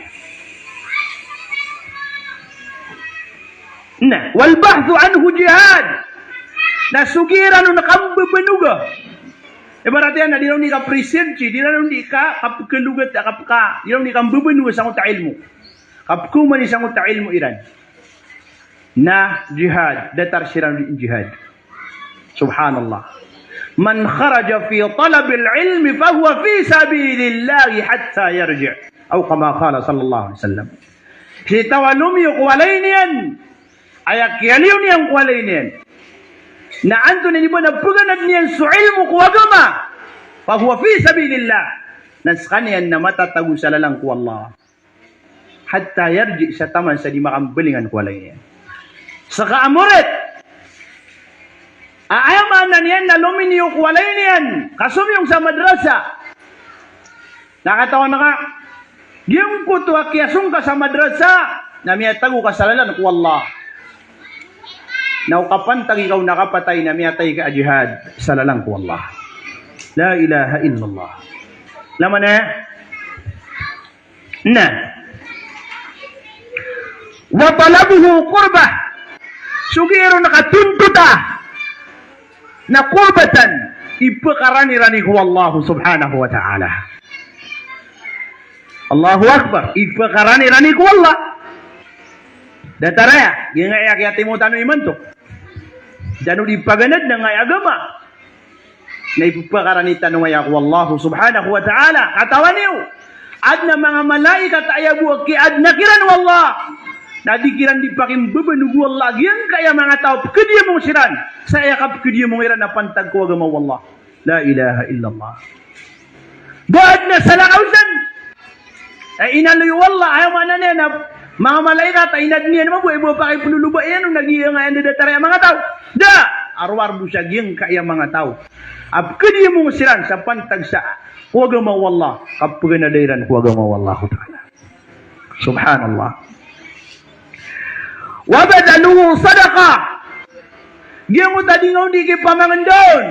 Na, wal bahthu anhu jihad. Na so giya iran on kambabanoga. Ibarat iyan na di iran on di ka-research, di iran on di ka, kapkalogat, kapka, di iran on di kambabanoga sangkoto a ilmo. Kapkaomani sangkoto a ilmo iran. Na jihad, datar siran o di jihad. Subhanallah. Man kharaja fi talabil ilmi fahuwa fi sabilillahi hatta yarji'. Aw kama qala sallallahu alaihi wasallam. Sii taw a lomiyo ko walay niyan, aya kiyaliyo niyan ko walay niyan, na antonaa ini ba na peganad niyan so ilmo ko agama, fahuwa fi sabilillah, na sekaniyan na matatago sa lalan ko Allah. Hatta yarji, sa taman sa di makambalingan ko walay niyan. Seka a morit a aya maana niyan na lominiyo ko walay niyan ka somiyong sa madrasa. Na katawan ka, giyangkoto a kiyasong ka sa madrasa na miyatago ka sa lalan ko Allah. Na o kapantagi ka o na kapatay na miyatay ka a jihad sa lalan ko Allah. La ilaha illallah. Laman eh? Na. Wa talabuhu qurbah. So giya ron a katontota na qurbatan, ipekarani-rani ko Allah subhanahu wa ta'ala. Allahu Akbar. Ipekarani-rani ko Allah. Datar aya, giyangkaya kiyatimo tano imanto. Tano di paganad na ngkai agama. Na ipepakarani tano aya ko Allah subhanahu wa ta'ala. Katawan iyo, aden a manga malaikat a aya bo a kiyaadna kiran o Allah na di kiran di pakimbabanog o Allah giyangkaya manga taw a pekadiyamong siran sa aya kapekadiyamong iran a pantag ko agama o Allah. La ilaha illallah. Ba aden a salakaw san a inaloy o Allah, aya maana niyan na manga malaikat a inadn iyan mambo, aya bo a pakipeloloba iyan on a giyangkaya anda datar aya manga taw. Da a rowar bo sa giyangkaya manga taw a pekadiyamong siran sa pantag sa ko agama o Allah, kapeganada iran ko agama o Allah ta'ala. Subhanallah. Wa badhanuhu sadaqah. Giyangkoto a di nga on di kipamangendaon.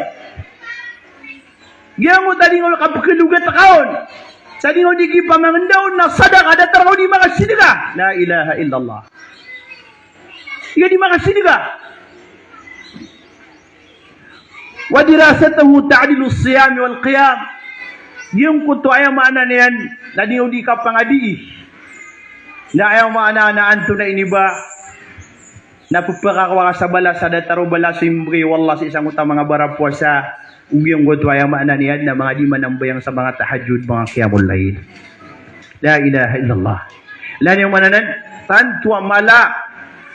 Giyangkoto a di nga on kapekalogat ka on sa di nga on di kipamangendaon na sadaqah, datar ka on di makasadaqah. La ilaha illallah. Di ka di makasadaqah. Wa dirasatuhu ta'dilu siyam wal qiyam. Giyangkoto aya maana niyan na di nga on di kapangadii. Na aya maana na antonaa ini ba na pepakakowa ka sa balas a datar o balas o imbegay o Allah sii sangkoto a manga barapowasa, o giyangkoto aya maana niyan na manga di manambayang sa manga tahajjud, manga qiyamul layl. La ilaha illallah. Ilaya niyo man anan, tanto a mala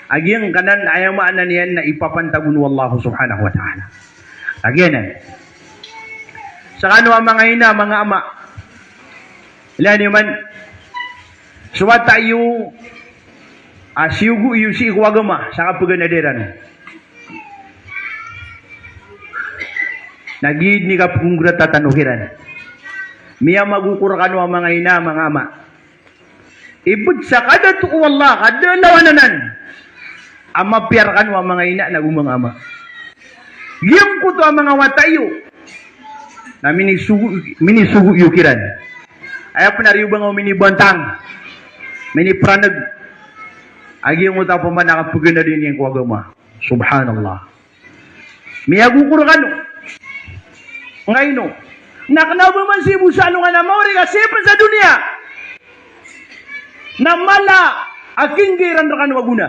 a giyangkanan aya maana niyan na ipapantag on o Allah subhanahu wa ta'ala. A giyanan. Sekano a manga ina, manga ama. Ilaya niyo man, so wata iyo a siyogo iyo sii ko agama sa kapeganada iran. Na giya ini kapekongrata tano kiran. Miyamagoko rekano a manga ina, manga ama. Iped sa kadato o Allah, ka da a lawan anan a mapiya rekano a manga ina nago manga ama. Giyangkoto a manga wata iyo na minisogo, minisogo iyo kiran. Aya pen a riyo ba nga o minibantang, miniperaneg. A giyangkoto a pamana kapeganada niyan ko agama. Subhanallah. Miyagoko rekano. Ngaino? Na kena o ba man sii bo sa alongan a maori ka sii pen sa doniya na mala a kinggay iran rekano a gona.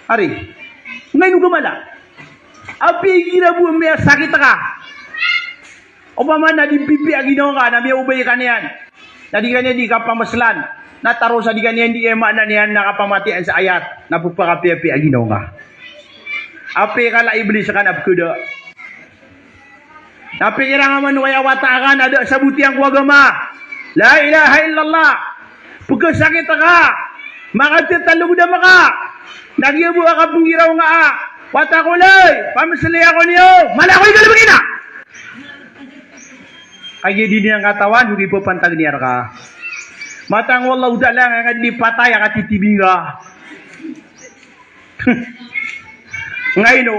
Ari. Ngaino ka mala? Apiya igira bo a miyasakit ka, opama na di pipiya a ginawa ngka na miyaobay ka niyan, na di ka niyan di kapameselan, na taros a di ka niyan di, aya maana niyan na kapamatiyaan sa ayat, na pepakapiyapiya a ginawa ngka. Apiya kala a Iblis ka na pekeda. Na pikira ngka man o aya wata aka na da a sabot iyan ko agama. La ilaha illallah. Pekesakit ka, makatetalogdam ka, na giya bo a kapenggiraw ngka a wata ko, lay, pameseli ako niyo, mala ako i galebek ina. Kagiya di niyan katawan so kipapantag iyan reka. Mataan o Allahu Ta'ala nga di patay a katitibi ngka. Ngaino?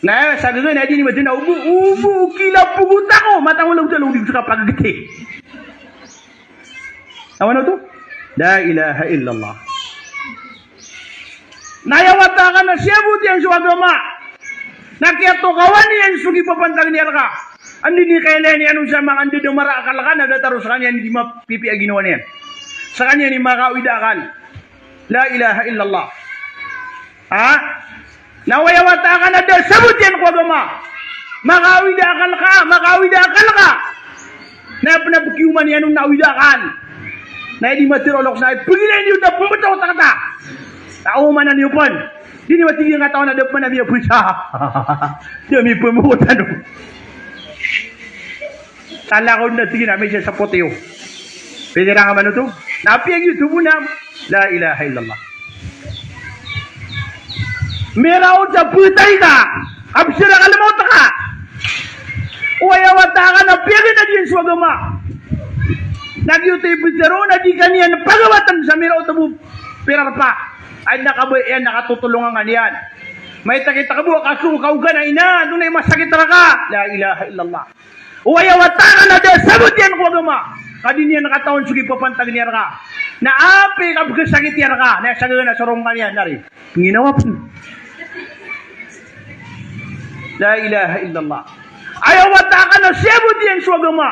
Na sa gaga na di ni maden a obo, obo, kila pogot ako. Mataan o Allahu Ta'ala o di ko sa kapagegeti. Awan oto? La ilaha illallah. Na aya wata aka na siyabot iyan so agama, na kiyatokawan iyan so kipapantag iyan reka. Anda i kailay niyan on sa manga anda da mara a akal ka na datar o sekaniyan di mapipiya a ginawa niyan. Sekaniyan i makaawid a akal. La ilaha illallah. Ha? Na o aya wata aka na da a sabot iyan ko agama. Makaawid a akal ka, makaawid a akal ka. Na pn a pkiyoman iyan on na awid a akal. Na aya di matharo a loks na pgilayn iyo na pmbta o takta. Na omanan iyo pn. Di niyo matharo a katawan a da pman a miyabasa. Da mipmbotan on. Talakaw na tig iyan a misasapot iyo. Pwede ra nga man oto. Na apiya giyoto bo na. La ilaha illallah. Miraot sa ptay ka, kabsar a kalmaot ka. Oway a wata ka na piyaganad iyan so agama. Na giyoto i pitharo na di ka niyan pagawatan sa miraot bo pirarpa. Ay na kabaya iyan na katotolongan ka niyan. Maita kita ka bo a kaso ka oga na ina, antonaa i masakit rka. La ilaha illallah. Oway a wata ka na da a sabot iyan ko agama. Ka di niyan katawan so kipapantag iyan rka. Na apiya kapkhasakit iyan rka. Na aya sagaga na sorong ka niyan, na ri. Pnginawa pn. La ilaha illallah. Aya wata ka na siyabot iyan so agama.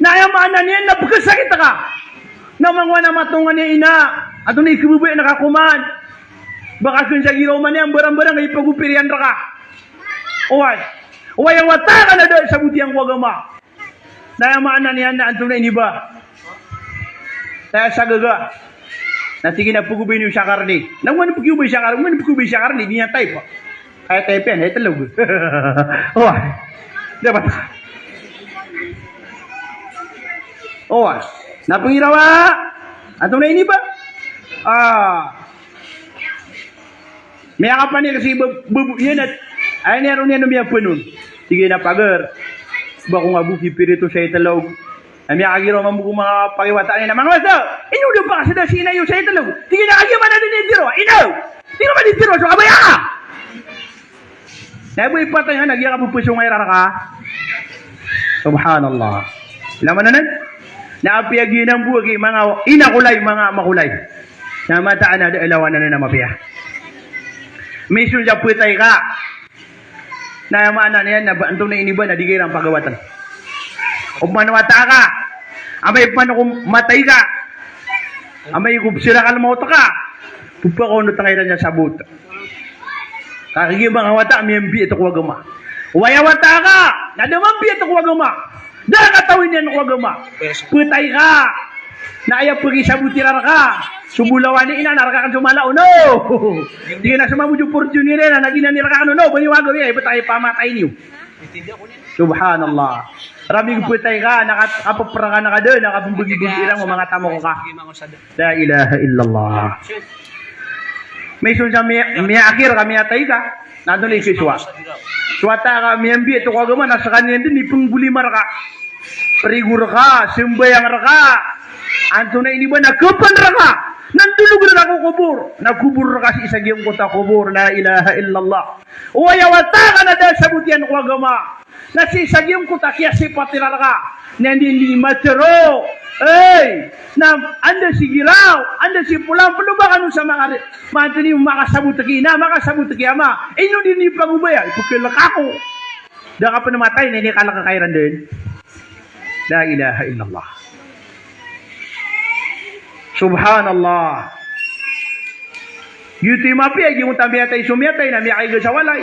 Na aya maana niyan na pkhasakit ka. Na mangwana matongan iyan ina. Antonaa i khababaya na kakoman. Ba ka kn sa giraw man iyan, barang-barang a ipagopir iyan rka. Oway. Oway a wata ka na da a sabot iyan ko agama. Na aya maana niyan na antonaa ini ba. Na aya sagaga. Na tig iyan a pagobay niyo sa karne. Na oman pagobay sa karne, oman pagobay sa karne, di niyan type. Kaya type iyan, hay tlo. Oway. Dapat. Oway. Na pngirawa. Antonaa ini ba. Ah. Miyakapanik si bab-, babo iyan a, aya niyan roo niyan a miyaphanon. Tig iyan a pagar, ba ko nga bo kipirito sa itlog. Na miyakagiraw mambo ko manga pakiwata niyan a manga wata, ino da pakasada si ina iyo sa itlog? Tig iyan a kagiya man a da niyan tharoa, ino? Tig iyan a man di tharoa so kabaya ka. Na bo ipatay ka na giya kapphasong iran rka. Subhanallah. Ilay man anan. Na apiya giyanan bo a gi manga ina ko lay, manga ama ko lay. Na mataan a da a lawan anan a mapiya. Misyon sa ptay ka. Na aya maana niyan na ba antonaa ini ba na di ka iran pagawatan. Opama na wata ka. Amay pman ko matay ka. Amay ko bsar a kalmaot ka. Pphakaonot ka iran sa sabot. Kagiya manga wata a miyambiyat ko agama. Oway a wata ka na da mambiyat ko agama. Da a katawan iyan ko agama. Ptay ka. Na aya pkisabot iran rka. So bolawan i ina na rka kn so mala on. Tig iyan a so mambo so Fortuner iyan na giyanan i rka kn on. Ba niyo wagawi, ay ptay, pamatay niyo. Subhanallah. Rami ko ptay ka, na ka-, kapphra ka na ka da, na kapmbgibgi iran o manga tamok ka. La ilaha illallah. Misyon sa miya-, miyaakhir ka, miyatay ka. Na antonaa i kisowa. So wata ka miyambiyat ko agama na skaniyan dn i pnggolimar ka. Prigor ka, sambayang rka. Antonaa ini ba na kapn rka. Na ndolog rka ko kobor. Na kobor rka sii sa giyangkoto a kobor. La ilaha illallah. Oway a wata ka na da a sabot iyan ko agama. Na sii sa giyangkoto a kiyasipat iran rka. Na anda i matharo. Ey, na anda si giraw, anda si polan, pn o ba kano sa manga ri-, maanto niyo makasabot ki ina, makasabot ki ama. Ino di niyo pagobaya, ipkhalk ako. Da ka pn matay, na inikalk ka iran dn. La ilaha illallah. Subhanallah. Giyoto i mapiya, giyoto a miyatay so miyatay na miyakaiga sa walay.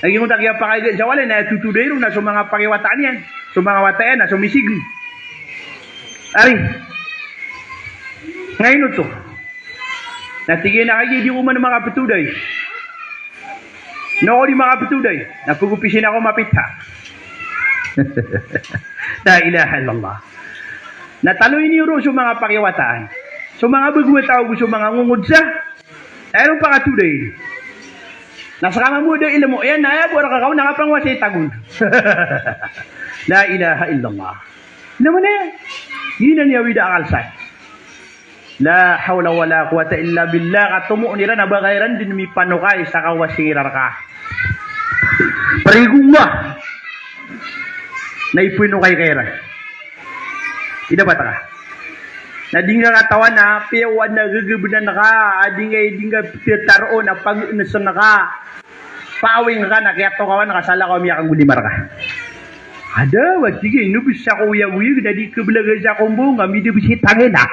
Na giyoto a kiyapakaiga sa walay na aya totoday ron na so manga pakiwata niyan, so manga wata iyan na so misigi. Ari. Ngayon oto. Na tig iyan a kagiya di ko man makaptoday. Na o di makaptoday, na pgopisin ako mapita. La ilaha illallah. Na taloy niyo ron so manga pakiwataan. So manga bago a taw, so manga ngongod sa. Aya ron pakatoday. Na ska mambo da ilmo iyan, na aya bo rka kaon na kapangowasa i tagol. La ilaha illallah. Na mana iyan? Giyanan i awid a akal san. La hawla wala quwwata illa billah, katomo iran a ba ka iran dn mipanokay sa kawasing iran rka. Prigo nga. Na ipanokay ka iran. Ida ba ta ka. Na di nga katawan a piyawan na gagabnan ka, a di nga, di nga piyataroon a pagnsn ka. Pawing ka na kiyatokawan ka sa lakaw a miyakanggolimar ka. Ada, wati ka, ino bs ako oyagoyag na di kebelaga sa kombong, kami di bs itangin, ah.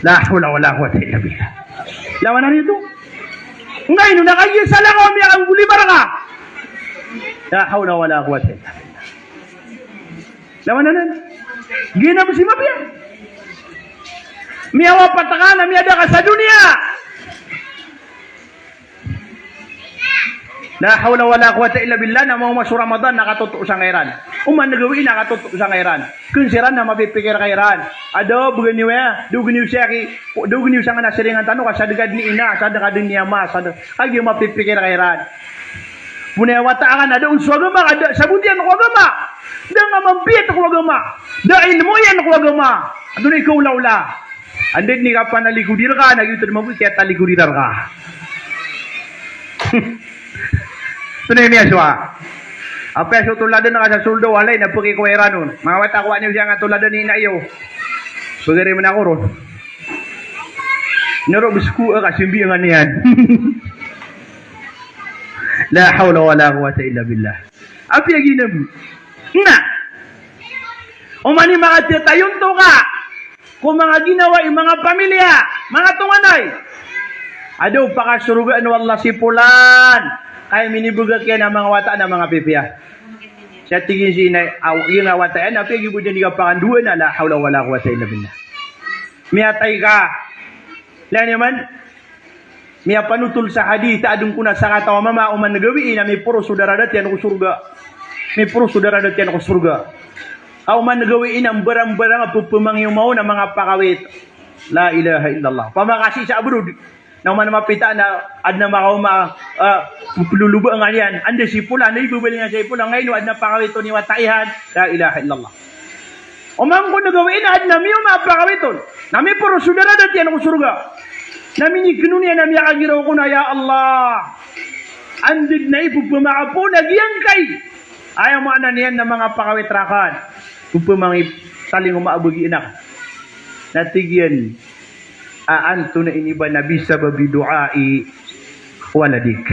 La hawla wala quwwata illa billah. Lawan ari ito. Nga ino na kagiya sa lakaw a miyakanggolimar ka. La hawla wala quwwata illa billah. Lawan anan. Giyanan bo si mapiya. Miyawapat ka na miyada ka sa doniya. La hawla wala quwwata illa billah, na maoma so Ramadan na katoto sangkai ran. Oman gawii na katoto sangkai ran. Kn siran na mapipikir ka iran. Ado, bgan iyo aya, dogn iyo siyaki, dogn iyo sangkanan a siringan tano ka sadn ka dn i ina, sadn ka dn i ama, sadn, kagiya mapipikir ka iran. Bo na aya wata akan a da on so agama, ka da sabot iyan ko agama. Da nga mambiyat ko agama. Da ilmo iyan ko agama. Antonaa i kaolaola? Anda dn i kapanalikodi rka, na giyoto dn mambo i kiyatalikodi rka. Antonaa i miyasowa? Apiya so toladan ka sa soldo, walay na pkikowa iran on. Manga wata, kowaa niyo sangkanan a toladan i ina iyo. Pagari man ako ron. Naro bsko a kasimbi nga niyan. La hawla wala quwwata illa billah. Apiya giyanan bo. Na oman i makatatayon to ka ko manga ginawa i manga pamilya, manga tonganay. Ado pakasorgaan o Allah si polan, ka aya minibagak iyan a manga wata na manga pipiya. Sa tig iyan si ina, aw, ina, wata iyan, apiya giya bo dn i kapakandoan, la hawla wala quwwata illa billah. Miyatay ka. Lagid iyan man, miyapanotol sa hadith a adn kon a sakataw a mama a oman gawii na miporos so daradat iyan ko sorga. Miporos so daradat iyan ko sorga. Ka oman gawii na mbarangbarang a pphamangiyoma on a manga pakawit. La ilaha illallah. Opama ka sii sa abroad, na oman mapita na adn a makaoma, ah, ploloba nga niyan. Anda si polan, anda i babalingan si polan, ngaino adn a pakawit on i wata iyan. La ilaha illallah. Oman kon gawii na adn a miyaoma a pakawit on, na miporos so daradat iyan ko sorga. Na miniknon iyan a miyakagiraw kon a, ya Allah, anda dn a ipphamakapoon a giyangkai, aya maana niyan na manga pakawit raken, pphamangitalingoma a bagian aken. Na tig iyan, a antonaa ini ba na bisababi du'ai waladik.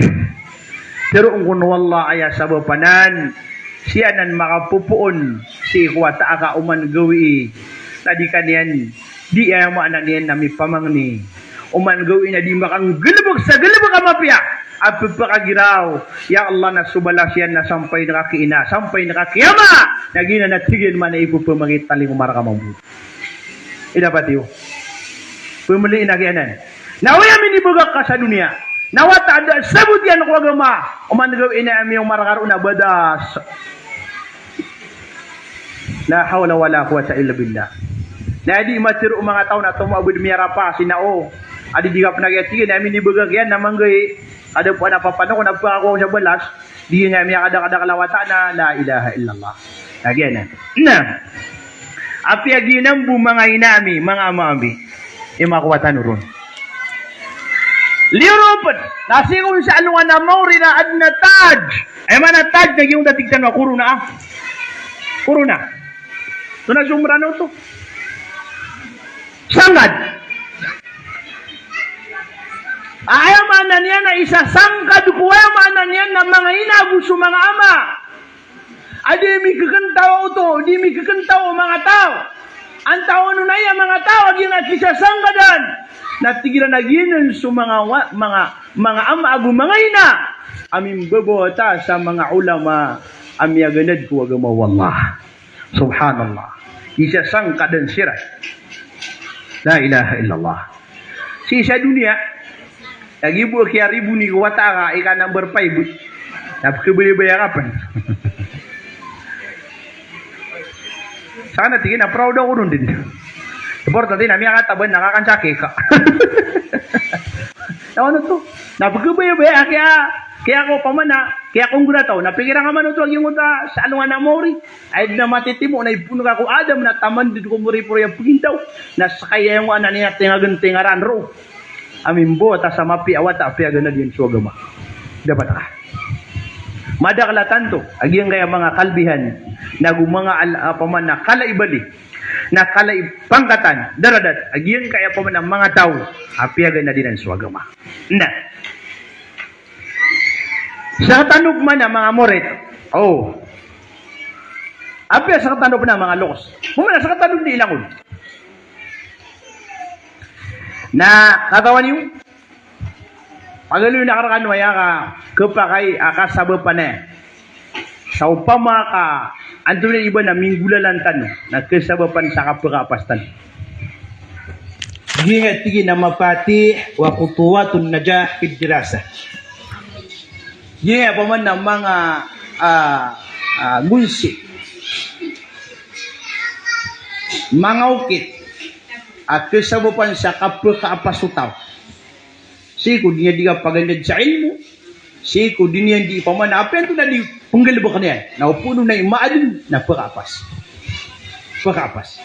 Tharoon kon o Allah aya sabap anan, sii anan makapopoon sii ko wata aka oman gawii na di ka niyan, di, aya maana niyan na mipamangni. Oman gawii na di makanggalbk sa galbk a mapiya a pphakagiraw, ya Allah, na so balas iyan na sampay ngka ki ina, sampay ngka ki ama. Na giyanan a tig iyan man a ipphamangitalingoma rka mambo. Ida pati o pmli na giyanan. Na aya minibagak ka sa doniya na wata a da sabot iyan ko agama, oman gawii na miyaoma rka ron na badas. La hawla wala quwwata illa billah. Na di matharo o manga taw na tomo a bo dn miyarapa sii na o, a di di ka pn a giya tig iyan a minibagak iyan na manggayi. Kada poon a papanoko na pakakowa sa balas. Di nga miyakadakadakl a wata na, la ilaha illallah. Na giyanan. Na apiya giyanan bo manga ina ami, manga ama ami, i manga kowatan oron. Liyo ron pn na sii kon sa alongan a maori na adn a taj. Aya maana a taj na giyoto a tig tano a korona, ah. Korona. Oto na so Mranaw oto. Sangkad. Aya maana niyan na isa sangkad ko, aya maana niyan na manga ina ago so manga ama a di mikekentaw oto, di mikekentaw o manga taw. Antaa on a aya manga taw a giyanan a kisasangkadan? Na tig iran a giyanan so manga wa-, manga, manga ama ago manga ina a mimbabawata sa manga olama a miyaganad ko agama o Allah. Subhanallah. Isa sangkadan siran. La ilaha illallah. Sii sa doniya, lagid bo a kiyariboni ko wata aka i ka number five. Na pkhabayabaya ka pn. Sangkanan tig iyan a proud ako ron dn. Importante na miyakataban na kakan sa keka. Na ano to? Na pkhabayabaya a kiya, kiya ko pamana, kiya ko nggolataw. Na pikiran ka man oto a giyoto a sa alongan a maori. Ay dn a matitimo na ipoon ka ko Adam na taman dn ko moripori a pagintaw. Na skaya aya maana niyan a tingagan tingaran ro a mimbawata sa mapiya a wata a piyaganad iyan so agama. Dapat ka. Madakl a tanto a giyangkaya manga kalbihan, nago manga al-, a pamana kala i bali, na kala i pangkatan, daradat, a giyangkaya pamana manga taw a piyaganad iran so agama. Na Sktano pman a manga morit. O. Apiya sktano pman a manga loks. Pman a sktano di langon. Na katawan iyo, pagaloyn akn rkano aya ka, khapakay a kasabapan iyan. Sa opama ka antonaa i ba na minggolalan tano na kasabapan sa kapakaapas tano. Giya tig iyan a mafatih wa khutuwatun najah fid dirasah. Giya opama na manga, ah, ah, gonsi, manga okit a kasabapan sa kapakaapas o taw. Sii ko di niyan di kapagandad sa ilmo, sii ko di niyan di opama na apiya antonaa di penggalebek niyan na opama na i maaden na pakaapas. Pakaapas.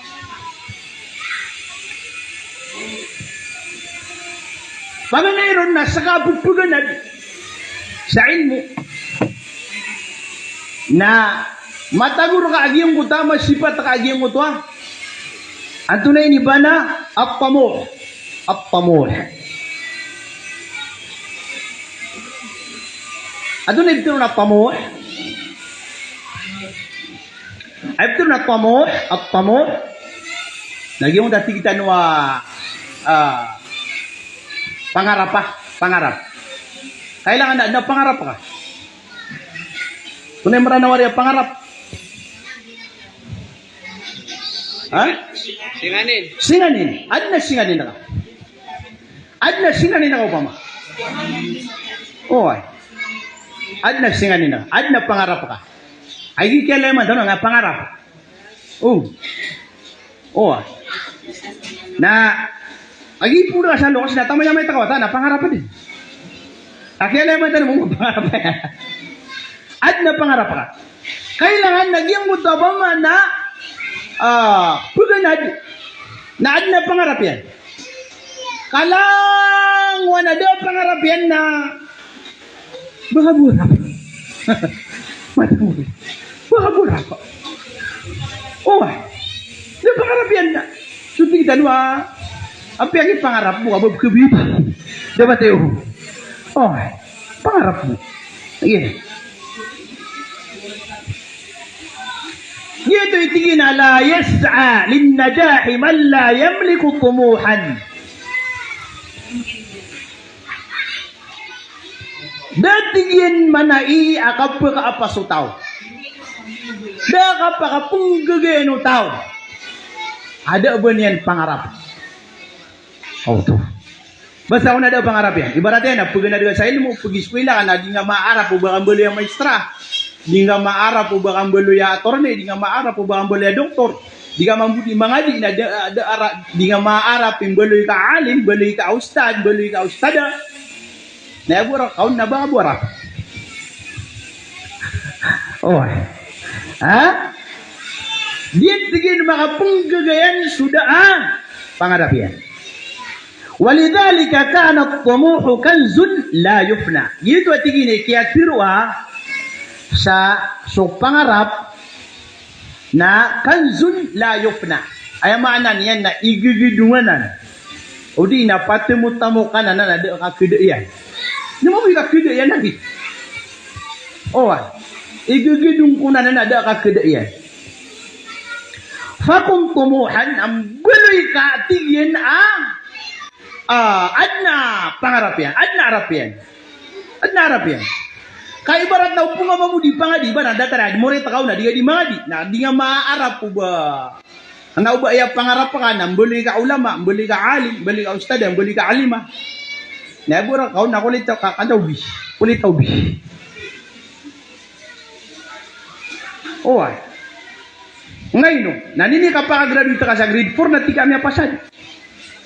Paganay ron na seka a pepeganad sa ilmo na matago reka a giyangkoto a masipat ka a giyangkoto a antonaa ini ba na at-tamuh. At-tamuh. Antonaa i pitharo na tamuh? Ay pitharo na tamuh, at-tamuh. Na giyangkoto a tig tano a, ah, pangarap a, pangarap. Kailangan na, na pangarap ka. Antonaa i Meranaw a pangarap? Ha? Singanin. Singanin. Aden a singanin ka. Aden a singanin ka opama. Oway. Aden a singanin ka. Aden a pangarap ka. Ay, di kiyalayaman tano nga pangarap. O. Oway. Na, lagid pn o da ka sa loks na taman iyan a maito ka wata, na pangarap dn. Lagid a laya man tano o pangarap iyan. Aden a pangarap ka. Kailangan na giyangkoto a ba man na, ah, peganad na aden a pangarap iyan. Ka langowan a da a pangarap iyan na ba ka bo arap. Mata mo. Ba ka bo arap. Oway. Da a pangarap iyan na. So tig tano a, apiya ki pangarap mo ka ba khabit. Da ba tayo. Oway. Pangarap mo. Aya. Giyoto i tig iyan a la yas'a lin-najahi man la yamliku tumuhan. Da tig iyan manaya a kapakaapas o taw. Da kapakapenggagayan o taw a da a ba niyan pangarap. Oto. Basta on a da a pangarap iyan. Ibarat iyan na peganad ka sa ilmo, pegiskwila ka na di nga maarap o ba ka mbaloy a maestra. Di nga maarap o ba ka mbaloy a attorney, di nga maarap o ba ka mbaloy a doktor. Di ka mambo di mangadi na da, da ara-, di nga maarap i mbaloy ka alim, mbaloy ka ustad, mbaloy ka ustada. Na aya bo arap ka on na ba ka bo arap. Oway. Ha? Di tig iyan makapenggagayan so da a pangarap iyan. Walidhalika kana at-tumuhu kanzun la yufna. Giyoto a tig iyan i kiyatharo a sa so pangarap na kanzun la yufna. Aya maana niyan na igegedong anan. O di na patemotamo ka anan a da a kakheda iyan. Na mambo i kakheda iyan a di. Oway. Igegedong ko anan a da a kakheda iyan. Fakun tumuhan, na mbaloy ka tig iyan a, ah, aden a pangarap iyan, aden a arap iyan. Aden a arap iyan. Ka ibarat na opama mambo di pangadi, ibarat na datar a di morit ka on na di ka di mangadi. Na di nga maarap o ba, na o ba aya pangarap ka na mbaloy ka ulama, mbaloy ka alim, mbaloy ka ustada, mbaloy ka alima. Na aya bo arap ka on na kolitaw ka, kataw bi. Kolitaw bi. Oway. Ngaino, na nini kapakagraduate ka sa grade four na tig ka miyapasad.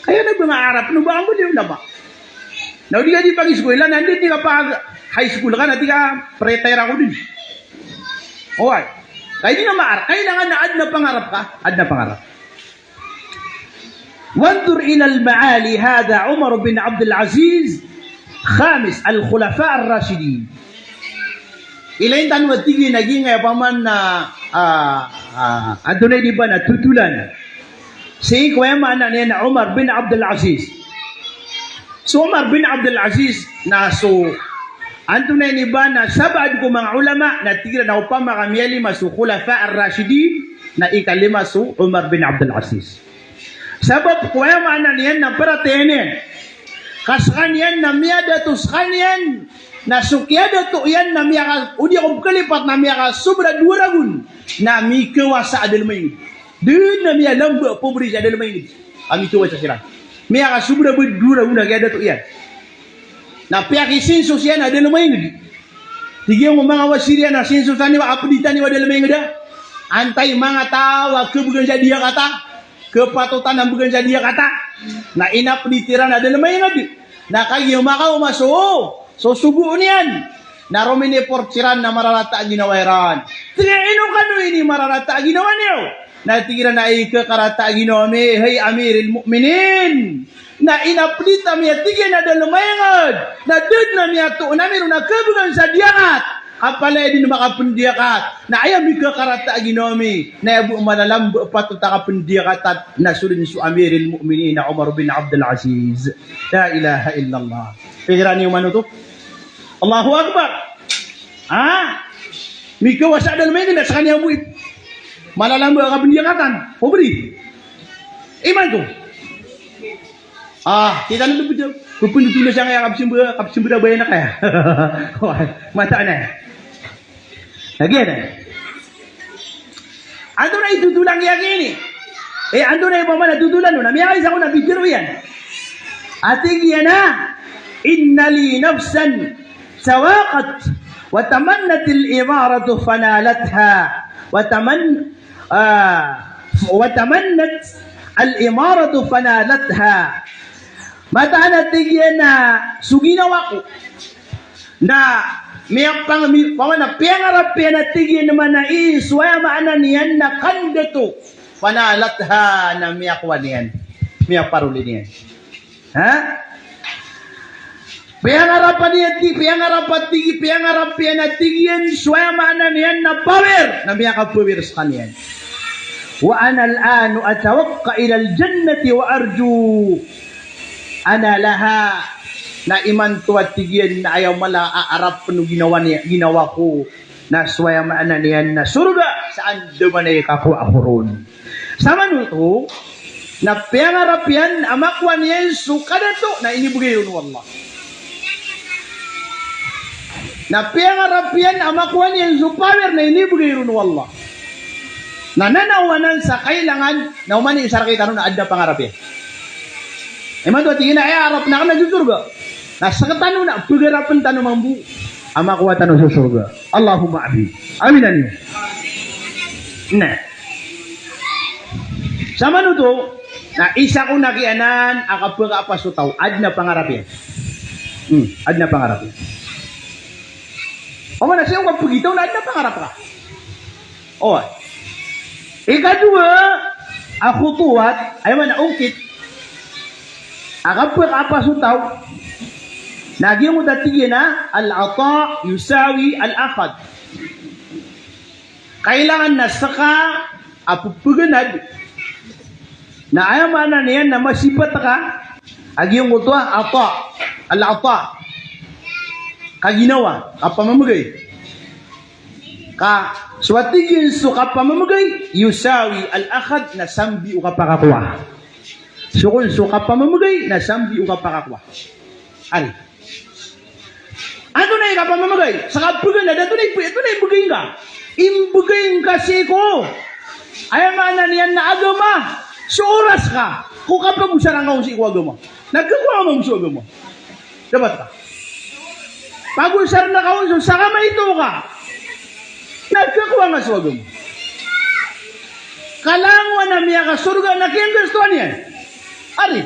Kaya na ba nga arap no ba ka mbaloy a ulama. Na o di ka di pagiskwila na di, di ka pag-high school ka na tig ka pre-retire ako dn. Oway. Kaya di nga maarap. Kailangan na aden a pangarap ka. Aden a pangarap. Wanzur ilal ma'ali, hadha Umar bin Abdul Aziz, khamis al-khulafa ar-rashidin. Ilay tano a tig iyan a giyangkaya opama na, ah, ah, antonaa i di ba na totolan. Sii ko aya maana niyan na Umar bin Abdul Aziz. So Umar bin Abdul Aziz na so, antonaa ini ba na sabaad ko manga ulama na tig iran a opama ka miyalima so Khulafa ar-Rashidin na ikalima so Umar bin Abdul Aziz. Sabap ko aya maana niyan na paratiyaya niyan ka sekaniyan na miyadato sekaniyan Na so kiyadato iyan na miyaka, o di ako pkhalipat na miyakasobra dowa ragon na mikawasa a dalem a inged. Da dn a miyalamba a pobri sa dalem a inged a mikawasa siran. Miyakasobra bo dowa ragon a kiyadato iyan. Na piyakisinsos iyan a dalem a inged. Tig iyan ko manga wasir iyan a sinsosan iyo, apditan iyo a dalem a inged a. Antai manga taw a khabgan sa diyakata, khapatotan a bgan sa diyakata. Na inapdit iran a dalem a inged. Na kagiya makaoma so, so sogoon iyan. Na rominiport siran na mararata a ginawa iran. Tig iyan, ino kano ini mararata a ginawa niyo? Na tig iran a ikakarata a ginawa mi, hay Amiril Mu'minin. Na inapdit ami a tig iyan a dalem a inged. Na da dn a miyatoon ami ron a khabgan sa diyakat. Ka palaya dn makapendiyakat. Na aya mikakarata a ginawa mi na aya bo a malalamba a patot a kapendiyakatan na so dn so Amiril Mu'minin a Umar bin Abdul Aziz. La ilaha illallah. Pikiran iyo man oto. Allahu Akbar. Ha? Mikawasa a dalem a inged na skaniyan bo i malalamba a kapendiyakatan. Pobri. Imanto. Ah, tig tano dn pd. Pependotolo sangkaya kapsembra, kapsembra bayan a kaya. Mataan aya. Lagid aya. Antonaa i totolan iyan ini? Eh, antonaa i pman a totolan on? Na miyakaisa ko na bitharo iyan. A tig iyan a, "Inna li nafsan sawaqat, wa tamannatil imaratu fanalatha, wa taman-, ah, wa tamannat al imaratu fanalatha." Mataan a tig iyan a so ginawa ko na miyapang-, mi-, paman a piyangarap iyan a tig iyan a mana i, so aya maana niyan na kandato. Fanalatha, na miyakowa niyan. Miyaparoli niyan. Ha? Piyangarap iyan a ti-, piyangarap a tig-, piyangarap iyan a tig iyan, so aya maana niyan na power, na miyaka-power skaniyan. Wa ana al-ana atawaqqa ila al-jannati wa arju analaha. Na imanto a tig iyan na aya mala a arap o ginawa niya, ginawa ko na so aya maana niyan na sorga sa andamanaya i kakowa ko ron. Samanoto na piyangarap iyan a makowa niyan so kadato na inibegay ron o Allah. Na piyangarap iyan a makowa niyan so power na inibegay ron o Allah. Na nanaw anan sa kailangan na oman i isa rktano na adn a pangarap iyan. Imanto a tig iyan a aya arap akn na so sorga. Na sktano na pagarapen tano mambo a makowa tano so sorga. Allahumma amin. Amin, amin. Na samanoto na isa kon a kiyanan a kapakaapas o taw, adn a pangarap iyan. Hmm, adn a pangarap iyan. Oman na siya ko kapagitaw na adn a pangarap ka. O. Ikadowa a khutwat, aya maana ongkit a kapakaapas o taw, na giyangkoto a tig iyan a al-ata yusawi al-akhad. Kailangan na ska a pepeganad na aya maana niyan na masipat ka a giyangkoto a ata, al-ata, kaginawa, kapamamegay. Ka so a tig iyan so kapamamegay, yusawi al-akhad, na sambi o kapakakowa. So kon so kapamamegay na sambi o kapakakowa. Ari. Antonaa i kapamamegay? Sa kapeganad, antonaa i, antonaa i begay ngka? Imbegay ngka sii ko, aya maana niyan na agama, so oras ka ko kapagosara ngka on sii ko agama. Na khakowa ngka mambo so agama. Dapat ka. Pagosarn ka on so sakamaito ka, na khakowa ngka so agama. Ka langowan a miyakasorga na kiyanggastoan iyan. Ari.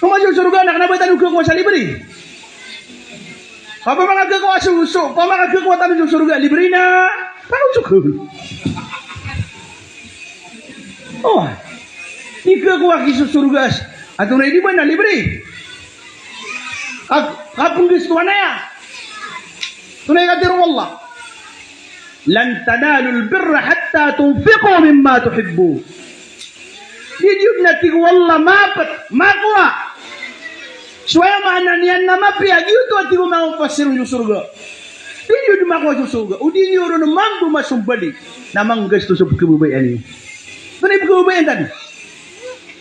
Oman so sorga na kna ba tano khakowa sa libre. Pamanga khakowa so, so, pamanga khakowa tano so sorga libre na, pamanga so khakowa. O. Di khakowa ki so sorga. Antonaa i di ba na libre. Ka, kapenggastoan aya. Antonaa i katharo o Allah? Lan tanalul birra hatta tunfiqu mimma tuhibbun. Di niyo dn, a tig o Allah, mapet, makowa so aya maana niyan na mapiya, giyoto a tig o manga mufassirun so sorga. Di niyo dn makowa so sorga o di niyo ron mambo masombali na manggasto so pkhababayaan iyo. Antonaa i pkhababayaan tano?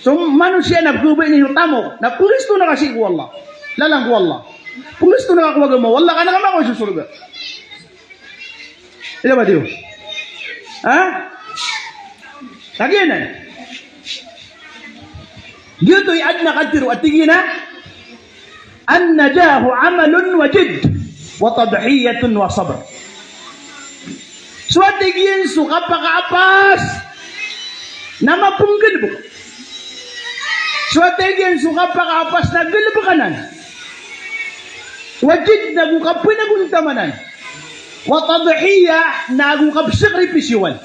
So manosiya na pkhababayaan iyo tamok, na penggasto na ka sii ko Allah. Lalan ko Allah. Pngsto na ka ko agama, wallah ka na ka makawa so sorga. Ila ba di o? Ha? Lagid anan. Giyoto i adn a katharo a tig iyan a, "An-najah amalun wa jidd, wa tadhiyatun wa sabr." So a tig iyan so kapakaapas na mapnggalbk. So a tig iyan so kapakaapas na galbk anan. Wa jidd na go kapanagontam anan. Wa tadhiya na go kapsakripisyowan.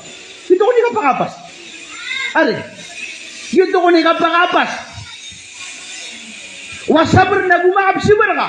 Giyoto kon i kapakaapas. Ari. Giyoto kon i kapakaapas. Wa sabr na go makapsabar ka.